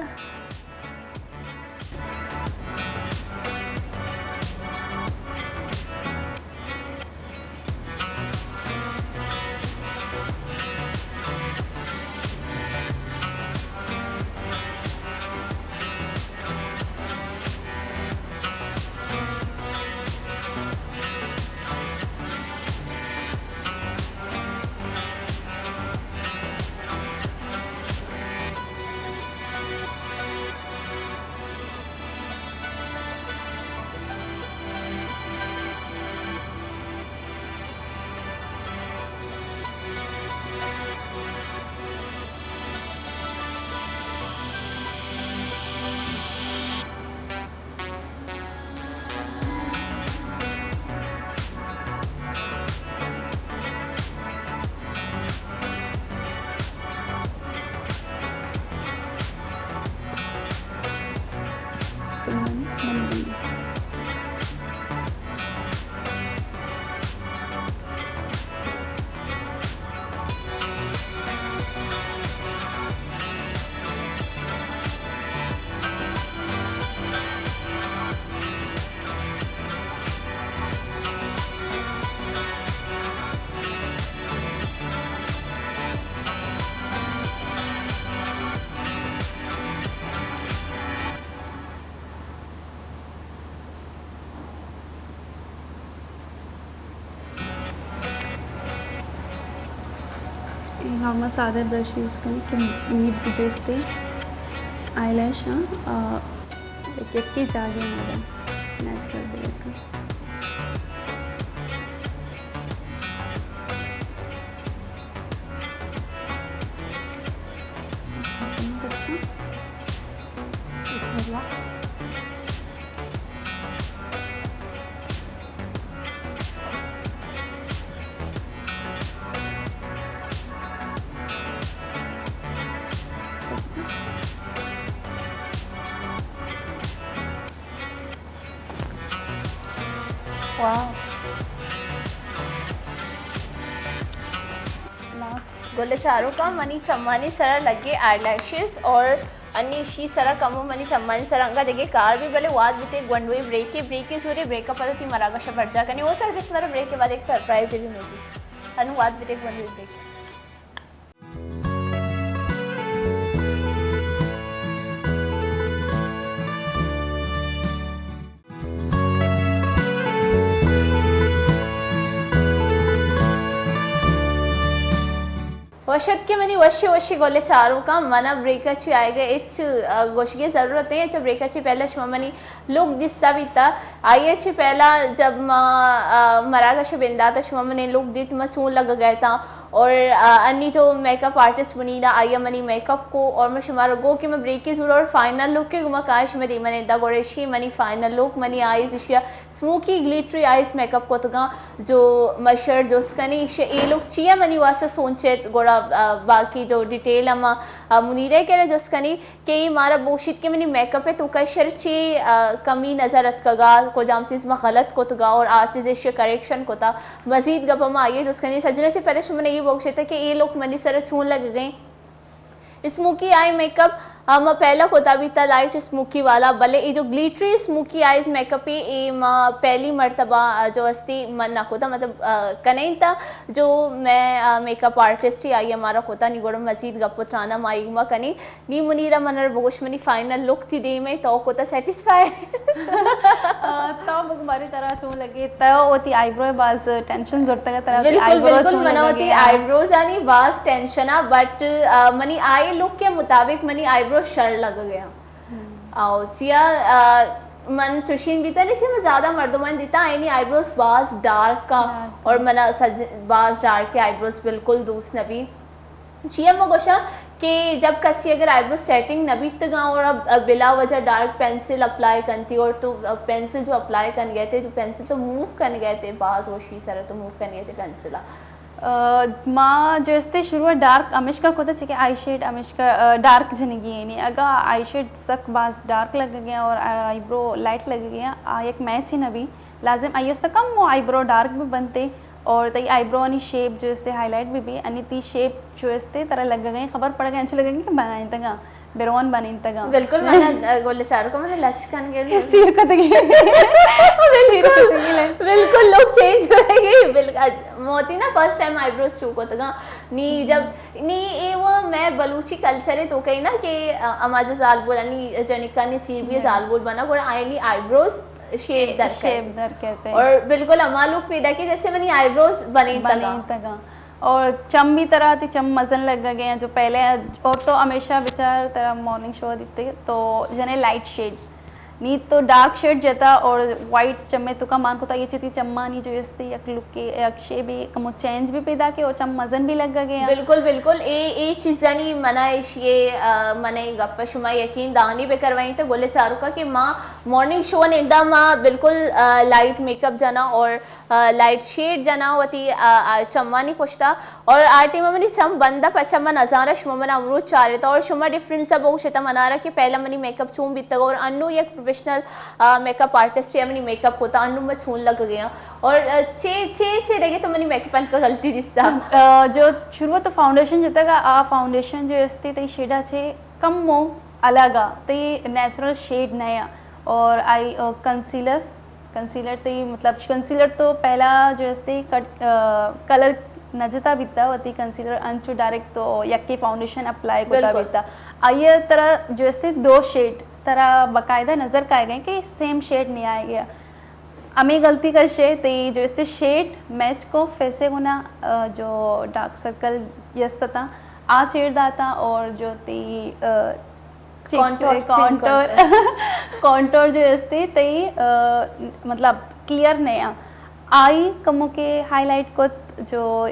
اے نارمل سادہ برش یوز کنی کہ امید بجیستے آئی لیش، ہاں، آ، یکی جاگے مدن نیچرل بلکہ۔ بسم اللہ۔ واو۔ لاسٹ۔ گل چاروکاں منی چمانی سرا لگے آئی لیشز اور انی اشی سرا کمو منی چمانی سرا انگا دگہ کار بھی، بلے واد بیتے گونڈوے بریکے، بریکے زورے، بریک پدا تی مراگش برجا کنی۔ او سر گچ مرا بریک بعد ایک سرپرائز بھی ملی۔ انو واد بیتے گونڈوے بریکے۔ وش اتکے منی وشی وشی گل چاروکاں، منا بریک ءَ چہ آیگ ءِ ہچ، آ، گوشگی ضرورت نہ اِنت، چہ بریک ءَ چہ پہلا شما منی لک دیستا بیتا، آئی ءَ چہ پہلا جب ما، آ، مراگش ءَ بندات ءَ شما منی لک دیت، ما چون لگگ ءَ اتاں، اور، آ، انی تو میک اپ آرٹسٹ منیرا، آئی ءَ منی میک اپ کو، اور ما شمارا گو کہ ما بریک ءَ زور اور فائنل لک ءَ گما کاش ما دیما نندا، گڑا اشی منی فائنل لک، منی آئیز اشیا اسموکی گلیٹری آئیز میک اپ کتگاں۔ جو مشر جست کنی، ایش اے لک چیا منی واسطہ سوچت، گڑا، آ، باقی جو ڈیٹیل ہم، آ، منیرہ کرا جست کنی کہ اے مارا بوشیت کہ منی میک اپ ءِ توکا شر چی، آ، کمی نظر اتکگا، کجام چیز ما غلط کتگا اور آ چیز ایش کریکشن کتا۔ مزید گپ ما آئی ءَ جست کنی۔ سجنا چہ پہلے شما من اے بوشیت کہ اے لک منی سر چون لگگیں۔ اسموکی آئی میک اپ، آ، ما پہلا کتا بیتا لائٹ اسموکی والا، بلے اے جو گلیٹری اسموکی آئیز میک اپ ہے، اے ما پہلی مرتبہ، آ، جو استی من نہ کتا، مطلب، آ، کنئیں تا جو میں، آ، میک اپ آرٹسٹ ہی آئی ہمارا کتا، نی گڑا مزید گپ و ترانا ما ایگما کنی۔ نی منیرہ من بگوش منی فائنل لک تئی دیمے تو کتا سیٹسفائی؟ آ، تو بگو ماری طرح چون لگے، تو وتی آئی برو باز ٹینشن زرتگ، طرح وتی بالکل، آئی برو بالکل، چون منا لگگ وتی ءَ؟ آئی بروز آنی باز ٹینشن آ، بٹ، آ، منی آئی لک کے مطابق منی آئی برو شر لگگ ءَ۔ او چیا، آ، من چوشین بیتا نہیں چیا، من زیادہ مردمان دیتا، آئینی آئی بروز باز ڈارک آ، ڈارک۔ اور منا سج-، باز ڈارک آئی بروز بالکل دوست نبی۔ چیا ما گوشاں کہ جب کسی اگر آئی برو سیٹنگ نہ بیتگاں اور اب، اب بلا وجہ ڈارک پینسل اپلائی کنتی اور تو اب پینسل جو اپلائی کن گئے تھے، جو پینسل تو موو کن گئے تھے، باز وشی سر تو موو کن گئے تھے پینسل آ۔ آ، ما جو استے شروع ڈارک ہمیشکا کتا چکے آئی شیڈ ہمیشکا، آ، ڈارک جنگی ہے نہیں۔ اگا آئی شیڈ سک باز ڈارک لگ گیا اور آئی برو لائٹ لگ گیا، آ، یک میچ ہی نہ بھی۔ لازم آئی است کم وہ آئی برو ڈارک بھی بنتے۔ اور تئی آئی برو آنی شیپ جو استے ہائی لائٹ بھی بھی، انی تئی شیپ جو استے ترا لگگ ءَ، خبر پڑگ ءَ، انچو لگگ ءَ کہ بنائینتگاں، برون بنائینتگاں۔ بالکل، من گل چارکو من لچ کن گئی۔ سیر کتگی۔ بالکل، بالکل لک چینج ہوئے گی۔ بالکل، موتی نا فرسٹ ٹائم آئی بروز شو کتگاں۔ نی جب، نی اے وہ میں بلوچی کلچر ہے تو کہیں نا کہ، آ، اما جو زال بول، انی جنکانی سیر بھی ہے، زال بول بنا، گوڑا آئینی آئی بروز شیپ در شیپ کہتے۔ در کہتے۔ اور بالکل ہما لک پیدا کی جیسے منی آئی بروز بنینتگا۔ بنینتگا۔ اور چم بھی طرح تئی چم مزن لگ گئے ہیں جو پہلے، اور تو ہمیشہ بچار طرح مارننگ شو دیتے تو جنے لائٹ شیڈ، نی تو ڈارک شیڈ جتا اور وائٹ چمے تو کا مان کو تا یہ چیتی چمانی جو استے یک لک کے یک شیپ بھی کمو چینج بھی پیدا کے اور چم مزن بھی لگ گئے ہیں۔ بالکل، بالکل۔ اے، اے چیزانی منا ایشی، آ، منا اے گپ شما یقین دانی بکروائیں تو گل چاروکا کہ ما مارننگ شو نندا ما بالکل، آ، لائٹ میک اپ جنا اور، آ، لائٹ شیڈ جنا وتی، آ، آ، چمانی پشتا اور آ ٹیم منی چم بندا پچا من نزانہ شما منا امروز چارتا اور شما ڈفرنس ءَ بگوشتا منارا کہ پہلا منی میک اپ چون بیتگ اور انو یک پروفیشنل، آ، میک اپ آرٹسٹ یا منی میک اپ کوتا انو ما چون لگ گیا اور، آ، چے، چے، چے دگے تو منی میک اپ انت کا غلطی دیستا؟ آ، جو شروع تو فاؤنڈیشن جتا گا، آ فاؤنڈیشن جو استی تئی شیڈا چے کم مو الگ آ، تئی نیچرل شیڈ نیا۔ اور آئی، آ، کنسیلر، کنسیلر تئی مطلب کنسیلر تو پہلا جو استی کٹ، آ، کلر نہ جتا بیتا، وتی کنسیلر انچو ڈائریکٹ تو یکی فاؤنڈیشن اپلائی کتا بیتا۔ آئی ترا جو استی دو شیڈ ترا باقاعدہ نظر کائے گئے کہ سیم شیڈ نہیں آئے گیا۔ ہمیں غلطی کرشے، تئی جو استے شیڈ میچ کو فیسے گنا، آ، جو ڈارک سرکل یست تا، آ شیڈ داتا اور جو تئی، آ، چیکس کانٹور، کانٹور، کانٹور جو استے تئی، آ، مطلب کلیئر نیا۔ آئی کمو کے ہائی لائٹ کت جو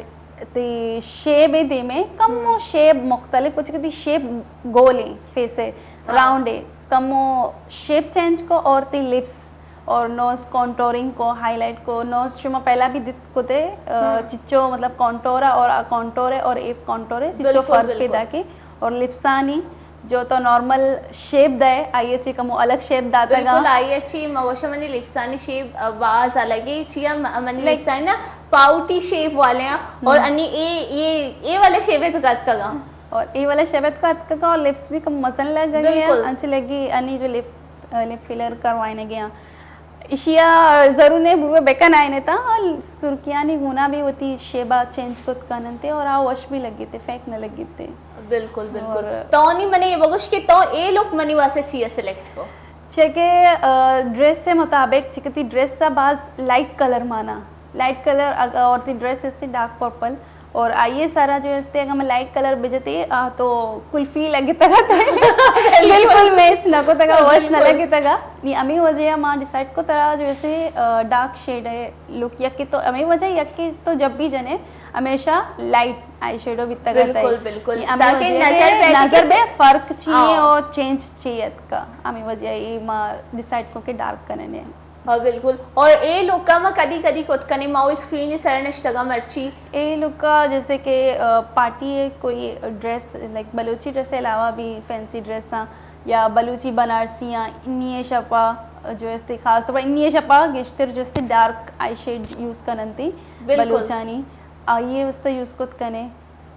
تئی شیب دیمے، کمو شیب مختلف، کچھ تئی شیب گول ہے، فیس ہے، راؤنڈ ہے، کمو شیب چینج کو اور تئی لپس اور نوز کانٹورنگ کو، ہائی لائٹ کو، نوز شما پہلا بھی دیت کتے، آ، چچو مطلب کانٹور ہے اور آ کانٹور ہے اور ایف کانٹور ہے، چچو فرق پیدا کے اور لپسانی جو تو نارمل شیپ دے، آئی چی کمو الگ شیپ داتا گا۔ بالکل، آئی چی مگوشا منی لپسانی شیپ، آ، باز الگ ہے، چیا م-، منی لپسانی نا پاؤٹی شیپ والے ہیں اور انی اے، اے، اے والے شیپ ہے تو کت کگا۔ اور اے والے شیپ ہے تو کت کگا اور لپس بھی کم مزن لگ گئی ہے، انچ لگی انی جو لپ، آ، لپ فلر کروائنے گیا۔ ایشیا ضرور نے بوے بکن آئینے تا، سرکیانی گونا بھی وتی شیبا چینج کت کننتے اور آ وش بھی لگیتے، فیک نہ لگیتے۔ بالکل، بالکل۔ تو نی منے یہ بگوش کہ تو اے لک منی واسطے چیا سلیکٹ کو؟ چکہ، آ، ڈریس سے مطابق، چکہ تی ڈریس سا باز لائٹ کلر مانا۔ لائٹ کلر اگ-، اور تی ڈریس اس ڈارک پرپل اور آئی ءِ سرا جو استے اگاں ما لائٹ کلر بجتے آ تو کلفی لگتگا، بالکل میچ نہ کتگا، وش نہ لگتگا۔ نی ہمے وجہ ما ڈیسائیڈ کتا جو اسے ڈارک شیڈ ہے لک، یکے تو ہمے وجہ، یکے تو جب بھی جنے ہمیشہ لائٹ آئی شیڈو بیتگا۔ بالکل، بالکل۔ نی ہمے تاکہ وجہ نظر بے نظر بے فرق چی ہے اور چینج چی اتکا، ہمے وجہ ای ما ڈیسائیڈ کو کہ ڈارک کننے۔ ہاں، بالکل۔ اور اے لوکا ما کدی کدی کت کنے، ما او اسکرین سر نشتگا مرچی۔ اے لوکا جیسے کہ، آ، پارٹی ہے، کوئی ڈریس، لائک بلوچی ڈریس علاوہ بھی فینسی ڈریس ہاں یا بلوچی بنارسی ہاں، انی شپا جو استے خاص طور پر انی شپا گیشتر جو استے ڈارک آئی شیڈ یوز کننتی۔ بالکل۔ بلوچانی آئیے واسطہ یوز کت کنے۔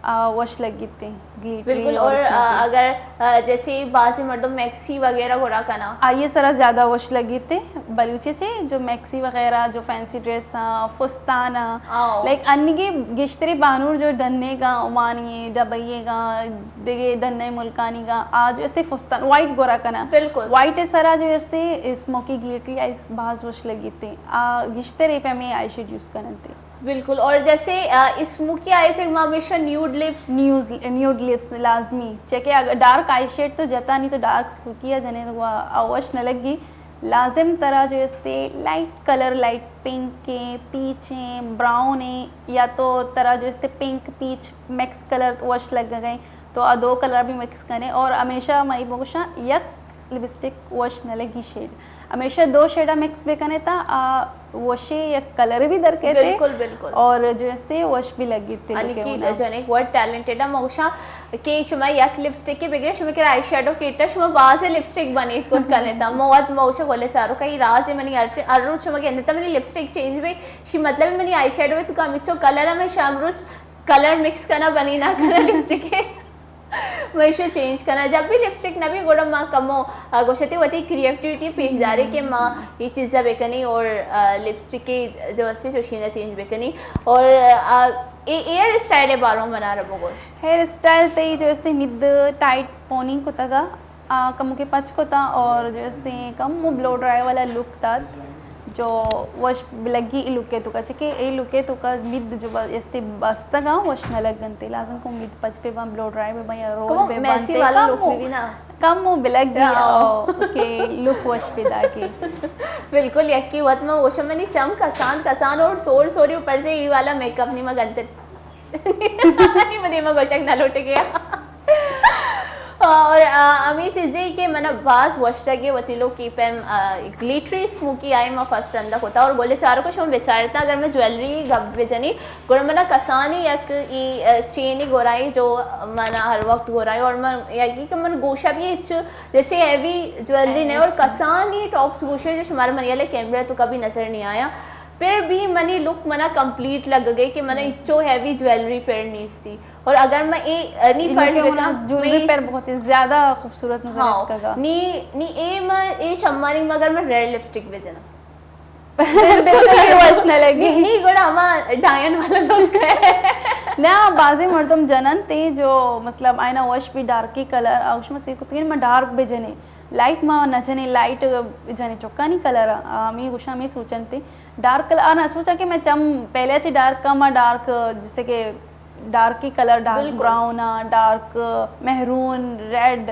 آ، وش لگیت انت، گلیٹری۔ بالکل۔ اور، اور اس میں آ، بھی اگر، آ، جیسے بعضی مردم میکسی وغیرہ گورا کنا۔ آئی ءِ سرا زیادہ وش لگیت انت، بلوچی سے جو میکسی وغیرہ، جو فینسی ڈریس ہاں، فستان ہاں، آؤ۔ لائک انگے گیشتری بانور جو ڈنے گا، عمانی، دبئی گا، دگے ڈنے ملکانی گا، آ جو استے فستان وائٹ گورا کنا۔ بالکل۔ وائٹ سرا جو استے اسموکی گلیٹری آئی باز وش لگیت انت۔ آ گیشتر اے پیمیں آئی شیڈ یوز کننت۔ بالکل۔ اور جیسے، آ، اسموکی آئیز، ما ہمیشہ nude lips. News, nude lips لازمی، چہ کہ اگر ڈارک آئی شیڈ تو جتا نہیں تو ڈارک سوکی ہے جنے تو آ، آ وش نہ لگی۔ لازم ترا جو استے لائٹ کلر، لائٹ پنک ہیں، پیچ ہیں، براؤن ہیں، یا تو ترا جو استے پنک پیچ مکس کلر وش لگ گئے۔ تو آ دو کلر بھی مکس کنے اور ہمیشہ منی بگوشاں یک لپسٹک وش نہ لگی شیڈ۔ ہمیشہ دو شیڈا مکس بکنے تا آ وشے یک کلر بھی در کہتے۔ بالکل، بالکل۔ اور جو استے وش بھی لگی تے یعنی لکے کہ ہونا۔ جنک ورڈ ٹیلنٹڈ ہے، ما گوشاں کہ شما یک لپسٹک کے بگرے، شما کرا آئی شیڈو کیٹا، شما باز لپسٹک بنیت کت کنے تا۔ موت موشا گولے چارو کئی راز منی ہر، ہر روز شما گندے تا منی لپسٹک چینج بے، شی مطلب منی آئی شیڈو تو کم چو کلر میں شام روز کلر مکس کنا بنی نہ کنا لپسٹک کے۔ من ایشی چینج کناں۔ جب بھی لپسٹک نہ بی گڑا ما کمو، آ، گوشتے وتی کریٹیویٹی پیش دارے کہ ما یہ چیزا بکنی اور، آ، لپسٹک کی جو استے چوشینا چینج بکنی۔ اور، آ، اے ایئر اسٹائل بارو منا رو بگوش۔ ہیئر اسٹائل تئی جو استے مد ٹائٹ پونی کتگا، آ، کمو کے پچ کتا اور جو استے کمو بلو ڈرائی والا لک دات۔ جو وش بلگی ای لوکے تو کا، چکے ای لوکے تو کا مد جو با-، استے بستگا وش نہ لگنتے، لازم کو مد پچ پہ بان، بلو ڈرائی پہ بان یا رول کمو پہ بان میسی تے والا کم لوک ہو، بھی نا۔ کم ہو بلگی یا۔ او، کہ لوک وش پیدا کے۔ بالکل، یکی وقت میں وشم منی چم کسان کسان اور سور سوری اوپر سے ای والا میک اپ نہیں مگنتے۔ نہیں، مدے ما گوچک نہ لوٹ گیا۔ اور، آ، ہمیں چیزیں کہ منا باز وش لگے وتی لوکی پیم، آ، گلیٹری اسموکی آئی ما فرسٹ رندا کتا اور گولے چارو کو شما بچارتا اگر میں جویلری گپ بجنی گڑا منا کسانی یک ای، آ، چینی گورائی جو منا ہر وقت گورائی اور من یکی کہ من گوشا بھی اچ جیسے ہیوی جویلری نے اور کسانی ٹاپس گوشے جو شمارا منی والے کیمرہ تو کبھی نظر نہیں آیا۔ پھر بھی منی لک منا کمپلیٹ لگ گئی کہ منا اچو ہیوی جویلری پر نیستی۔ اور اگر میں اے، اے، نی فرض بکاں، جویلری پر بہت ہی زیادہ خوبصورت نظر آتکگا۔ نی، نی اے ما، اے چمانی ما اگر میں ریڈ لپسٹک بجنا۔ بالکل بھی وش نہ لگی۔ نی، نی گڑا ہما ڈائن والا لک ہے۔ نہ، بازیں مردم جنن تے جو مطلب آئینا وش بھی ڈارکی کلر، آ، وش ما سی کتگین ما ڈارک بجنے۔ لائٹ ما نہ جنے، لائٹ جنے چکانی کلر، آ، ہمیں گوشاں ہمیں سوچن تے۔ ڈارک کلر، آ، نہ سوچا کہ میں چم پہلے اچ ڈارک کم آ، ڈارک جیسے کہ ڈارکی کلر، ڈارک براؤن آ، ڈارک مہرون، ریڈ،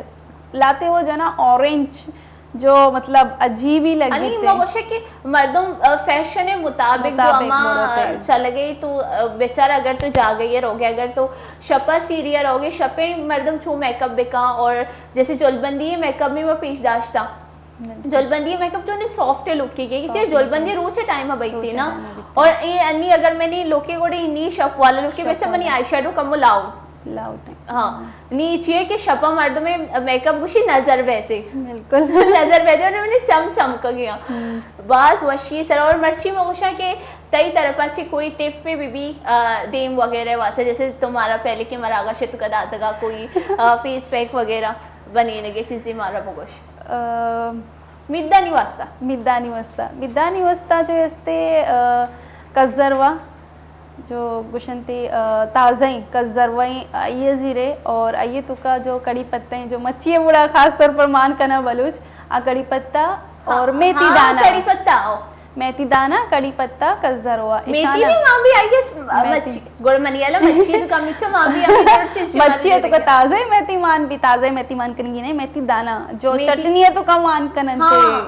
لاتے وہ جو ہے نا اورنج، جو مطلب عجیب ہی لگی انی ما گوشے کہ مردم، آ، فیشن مطابق جو مطابق اما بروتے۔ چل گئی تو، آ، بیچارہ اگر تو جا گئی ہے روگے، اگر تو شپا سیریا روگے، شپے مردم چو میک اپ بکاں اور جیسے جلبندی میک اپ میں وہ پیش داشتا۔ جلبندی میک اپ تو نے سافٹ لک کی گئی، کہ جلبندی روچ ٹائم بیتی نا۔ اور اے انی اگر میں نے لوکے گوڑے انی شپ والا لوکے بچا منی آئی شیڈو کم لاؤ۔ لاؤ ٹائم۔ ہاں۔ نی چیئے کہ شپا مردم میک اپ گوشی نظر بیتے۔ بالکل۔ نظر بیتے اور میں نے چم چمک گیا۔ باز وشی سر اور مرچی میں گوشا کہ تئی طرفا چی کوئی ٹپ پہ بی بی، آ، دیم وغیرہ واسطے، جیسے تمہارا پہلے کے مراگش تو کدا داتگا کوئی، آ، فیس پیک وغیرہ بنینگے چیزیں مارا بگوش۔ آ، مدانی واسطہ۔ مدانی واسطہ۔ مدانی واسطہ جو استے، آ، کزروا، جو گوشنتی، آ، تازہ ہیں، کزروائیں، آئیے زیرے اور آئیے تو کا جو کڑی پتہ ہیں، جو مچھی ہے بڑا خاص طور پر مان کنا بلوچ، آ کڑی پتہ اور میتھی دانا۔ کڑی پتہ، او۔ میتھی دانہ، کڑی پتہ، کزروا۔ میتھی نے مان بھی آئی گیس۔ مچھی، گڑ منی والا مچھی تو کم چو مان بھی ہمیں جوڑ چیز چو مچھی تو کا تازہ میتھی مان بھی، تازہ میتھی مان کنگی نہیں، میتھی دانہ جو چٹنی ہے تو کم مان کنن۔ ہاں۔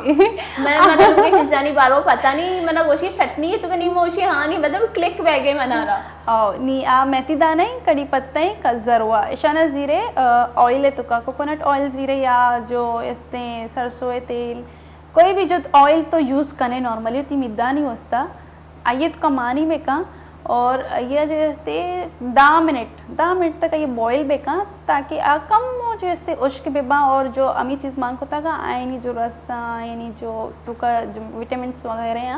میں، میں نے لوگے چیزانی بارو پتہ نہیں، میں نے گوشی چٹنی ہے تو کنی موشی، ہاں نہیں، مطلب کلک بہ گئے منارا۔ او نی آ میتھی دانہ ہیں، کڑی پتہ ہیں، کزروا۔ اشانہ زیرے، آ، آئل ہے تو کا، کوکونٹ آئل زیرے یا جو استے سرسوں تیل، کوئی بھی جو آئل تو یوز کنے نارملی تی میدانی واسطہ، آئیے تو کا مانی بکن اور یہ جو استے دہ منٹ، دہ منٹ تک یہ بوائل بکن تاکہ آ کم جو استے اشک ببا اور جو امی چیز مان کتا گا آئینی جو رس، آئینی جو تو کا جو وٹامنس وغیرہ ہیں،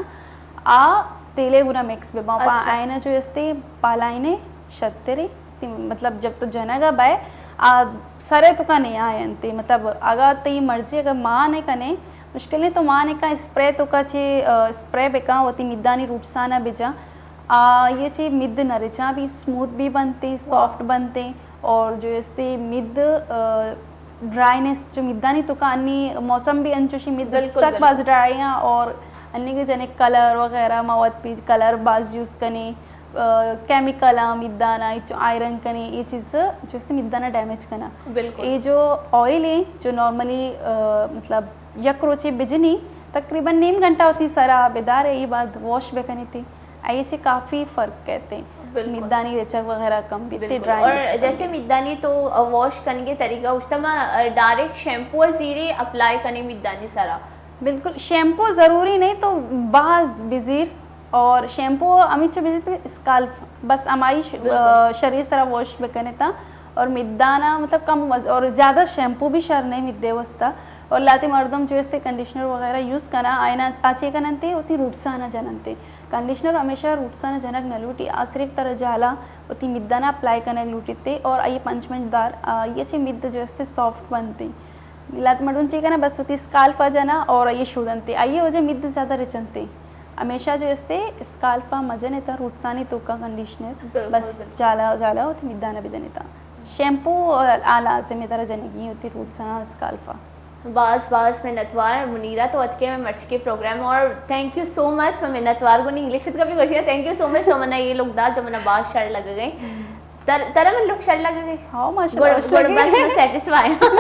آ تیلے گنا مکس ببا۔ پا آئینہ جو استے پالائنے شترے، تی مطلب جب تو جنگا بائے، آ سرے تو کا نہیں آئینتے، مطلب اگا تی مرضی اگا مان کنے، مشکل نہیں تو مان کا اسپرے تو کا چے، آ، اسپرے بکا وتی میدانی روٹسانا بجا۔ آ، یہ چے مید نہ رچا بھی سموتھ بھی بنتے، سافٹ بنتے اور جو استے مید، آ، ڈرائینس جو میدانی تو کا انی موسم بھی انچوشی مید سک باز ڈرائی ہیں اور انی کے جنے کلر وغیرہ مواد بھی کلر باز یوز کنے، آ، کیمیکل آ میدانا، آئرن کنے، یہ چیز جو استے میدانا ڈیمیج کنا۔ بالکل۔ یہ جو آئل ہے جو نارملی، آ، مطلب یک روچے بجنی تقریباً نیم گھنٹہ اسی سرا بدار ہے، یہ بعد واش بکنی تھی، آئی چے کافی فرق کہتے ہیں۔ بالکل۔ میدانی رچک وغیرہ کم بیتے، بالکل۔ ڈرائی اور جیسے میدانی تو واش کنگے طریقہ اس ما ڈائریکٹ شیمپو زیرے اپلائی کنے میدانی سرا؟ بالکل، شیمپو ضروری نہیں تو باز بزیر اور شیمپو ہمیچو بزیر تو اسکالف بس ہمائی ش-، بالکل۔ آ، شریر سرا واش بکنے تا اور میدانا مطلب کم وز-، اور زیادہ شیمپو بھی شر نہیں میدے واسطہ۔ اور لاتے مردم جو استے کنڈیشنر وغیرہ یوز کنا، آئینا آچے کننتے، وتی روٹسانا جننتے۔ کنڈیشنر ہمیشہ روٹسانا جنگ نہ لوٹی، آ صرف ترا جالا وتی میدانا اپلائی کنگ لوٹیتے اور آئی پنچ منٹ دار، آ، یہ چے مید جو استے سافٹ بنتے۔ لات مردم چی کنا بس وتی اسکالفا جنا اور یہ شودنتے۔ آئی وجہ مید زیادہ رچنتے۔ ہمیشہ جو استے اسکالفا مجنے تا روٹسانی تو کا کنڈیشنر۔ بالکل، بس بالکل۔ جالا، جالا وتی میدانا بجنے تا۔ شیمپو آ لازم ہے ترا جنگی ہوتی روٹسانا اسکالفا۔ باز باز منتوار منیرہ تو اتکے میں مرچی کے پروگرام اور thank you so much۔ میں منتوار گوں انگلش ات کبھی گوشی thank you so much تو منا یہ لوگ دا جو منا باز شر لگ گئے۔ تر-، ترا من لوگ شر لگ گئے؟ ہاں، ماشاءاللہ، گڑ، وش گڑ لگے۔ بس میں سیٹسفائی ہوں۔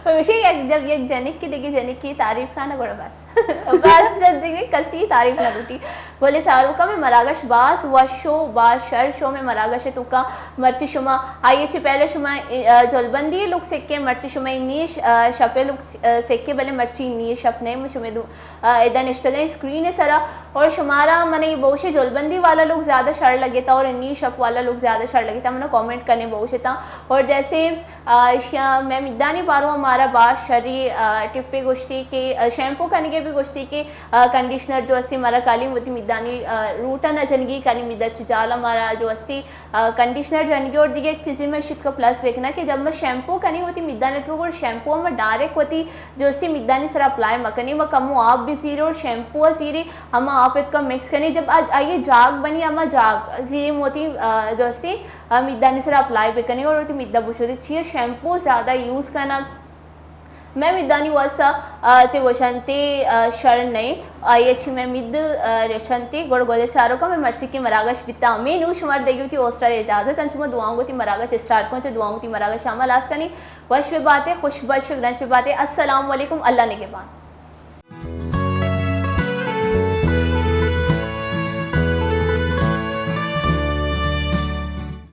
وشی یک، جب یک جنک کی دیگی جنک کی تعریف کھانا گڑ بس۔ بس دیگی کسی تعریف نہ لوٹی۔ گل چاروکا میں مراگش باز وش و باز شر شو میں مراگش توکا مرچی شما آئیے چی پہلے شما، آ، جلبندی لوگ سکے مرچی شما انی ش-، آ، شپے لوگ، آ، سکے بلے مرچی انی شپ نہیں شما دو آ، ادا نشتگیں اسکرین سرا اور شمارا من یہ بوشے جلبندی والا لوگ زیادہ شر لگتا اور انی شپ والا لوگ زیادہ شر لگتا، منا کمنٹ کنے بوشتا۔ اور جیسے، آ، اشیا میں میدانی بارو ہمارا باز شری، آ، ٹپے گوشتی کہ، آ، شیمپو کنگے بھی گوشتی کہ، آ، کنڈیشنر جو استی ہمارا کالی وتی میدانی، آ، روٹا نہ جنگی کالی میدا چ جال ہمارا جو استی آ، کنڈیشنر جنگی اور دیگہ ایک چیزی میں شت کا پلس بیکنا کہ جب میں شیمپو کنی وتی میدان تو گڑ شیمپو میں ڈائریکٹ وتی جو استی میدانی سرا اپلائی مکنی، میں کمو آپ بھی زیرے اور شیمپو زیرے، ہما آپ ات کا مکس کنی۔ جب آ-، آئیے جاگ بنی، ہما جاگ زیرے موتی، آ، جو استی، آ، میدانی سرا اپلائی بکنی اور وتی میدا بچو دی چیئے شیمپو زیادہ یوز کنگ۔ میں میدانی واسطہ، آ، چہ گوشنتے، آ، شر نئے، آئی چہ میں مید، آ، رچنتے، گڑ گل چاروکا میں مرچی کی مراگش بیتا۔ میں نو شمار دیگی وتی ہوسٹر اجازت انت، میں دعاؤں گو تی مراگش اسٹارٹ کن، چہ دعاؤں گو تی مراگش عمل آس کنی۔ وش بہ باتے، خوش بش، گرنچ بہ باتے۔ السلام علیکم، اللہ نگہبان۔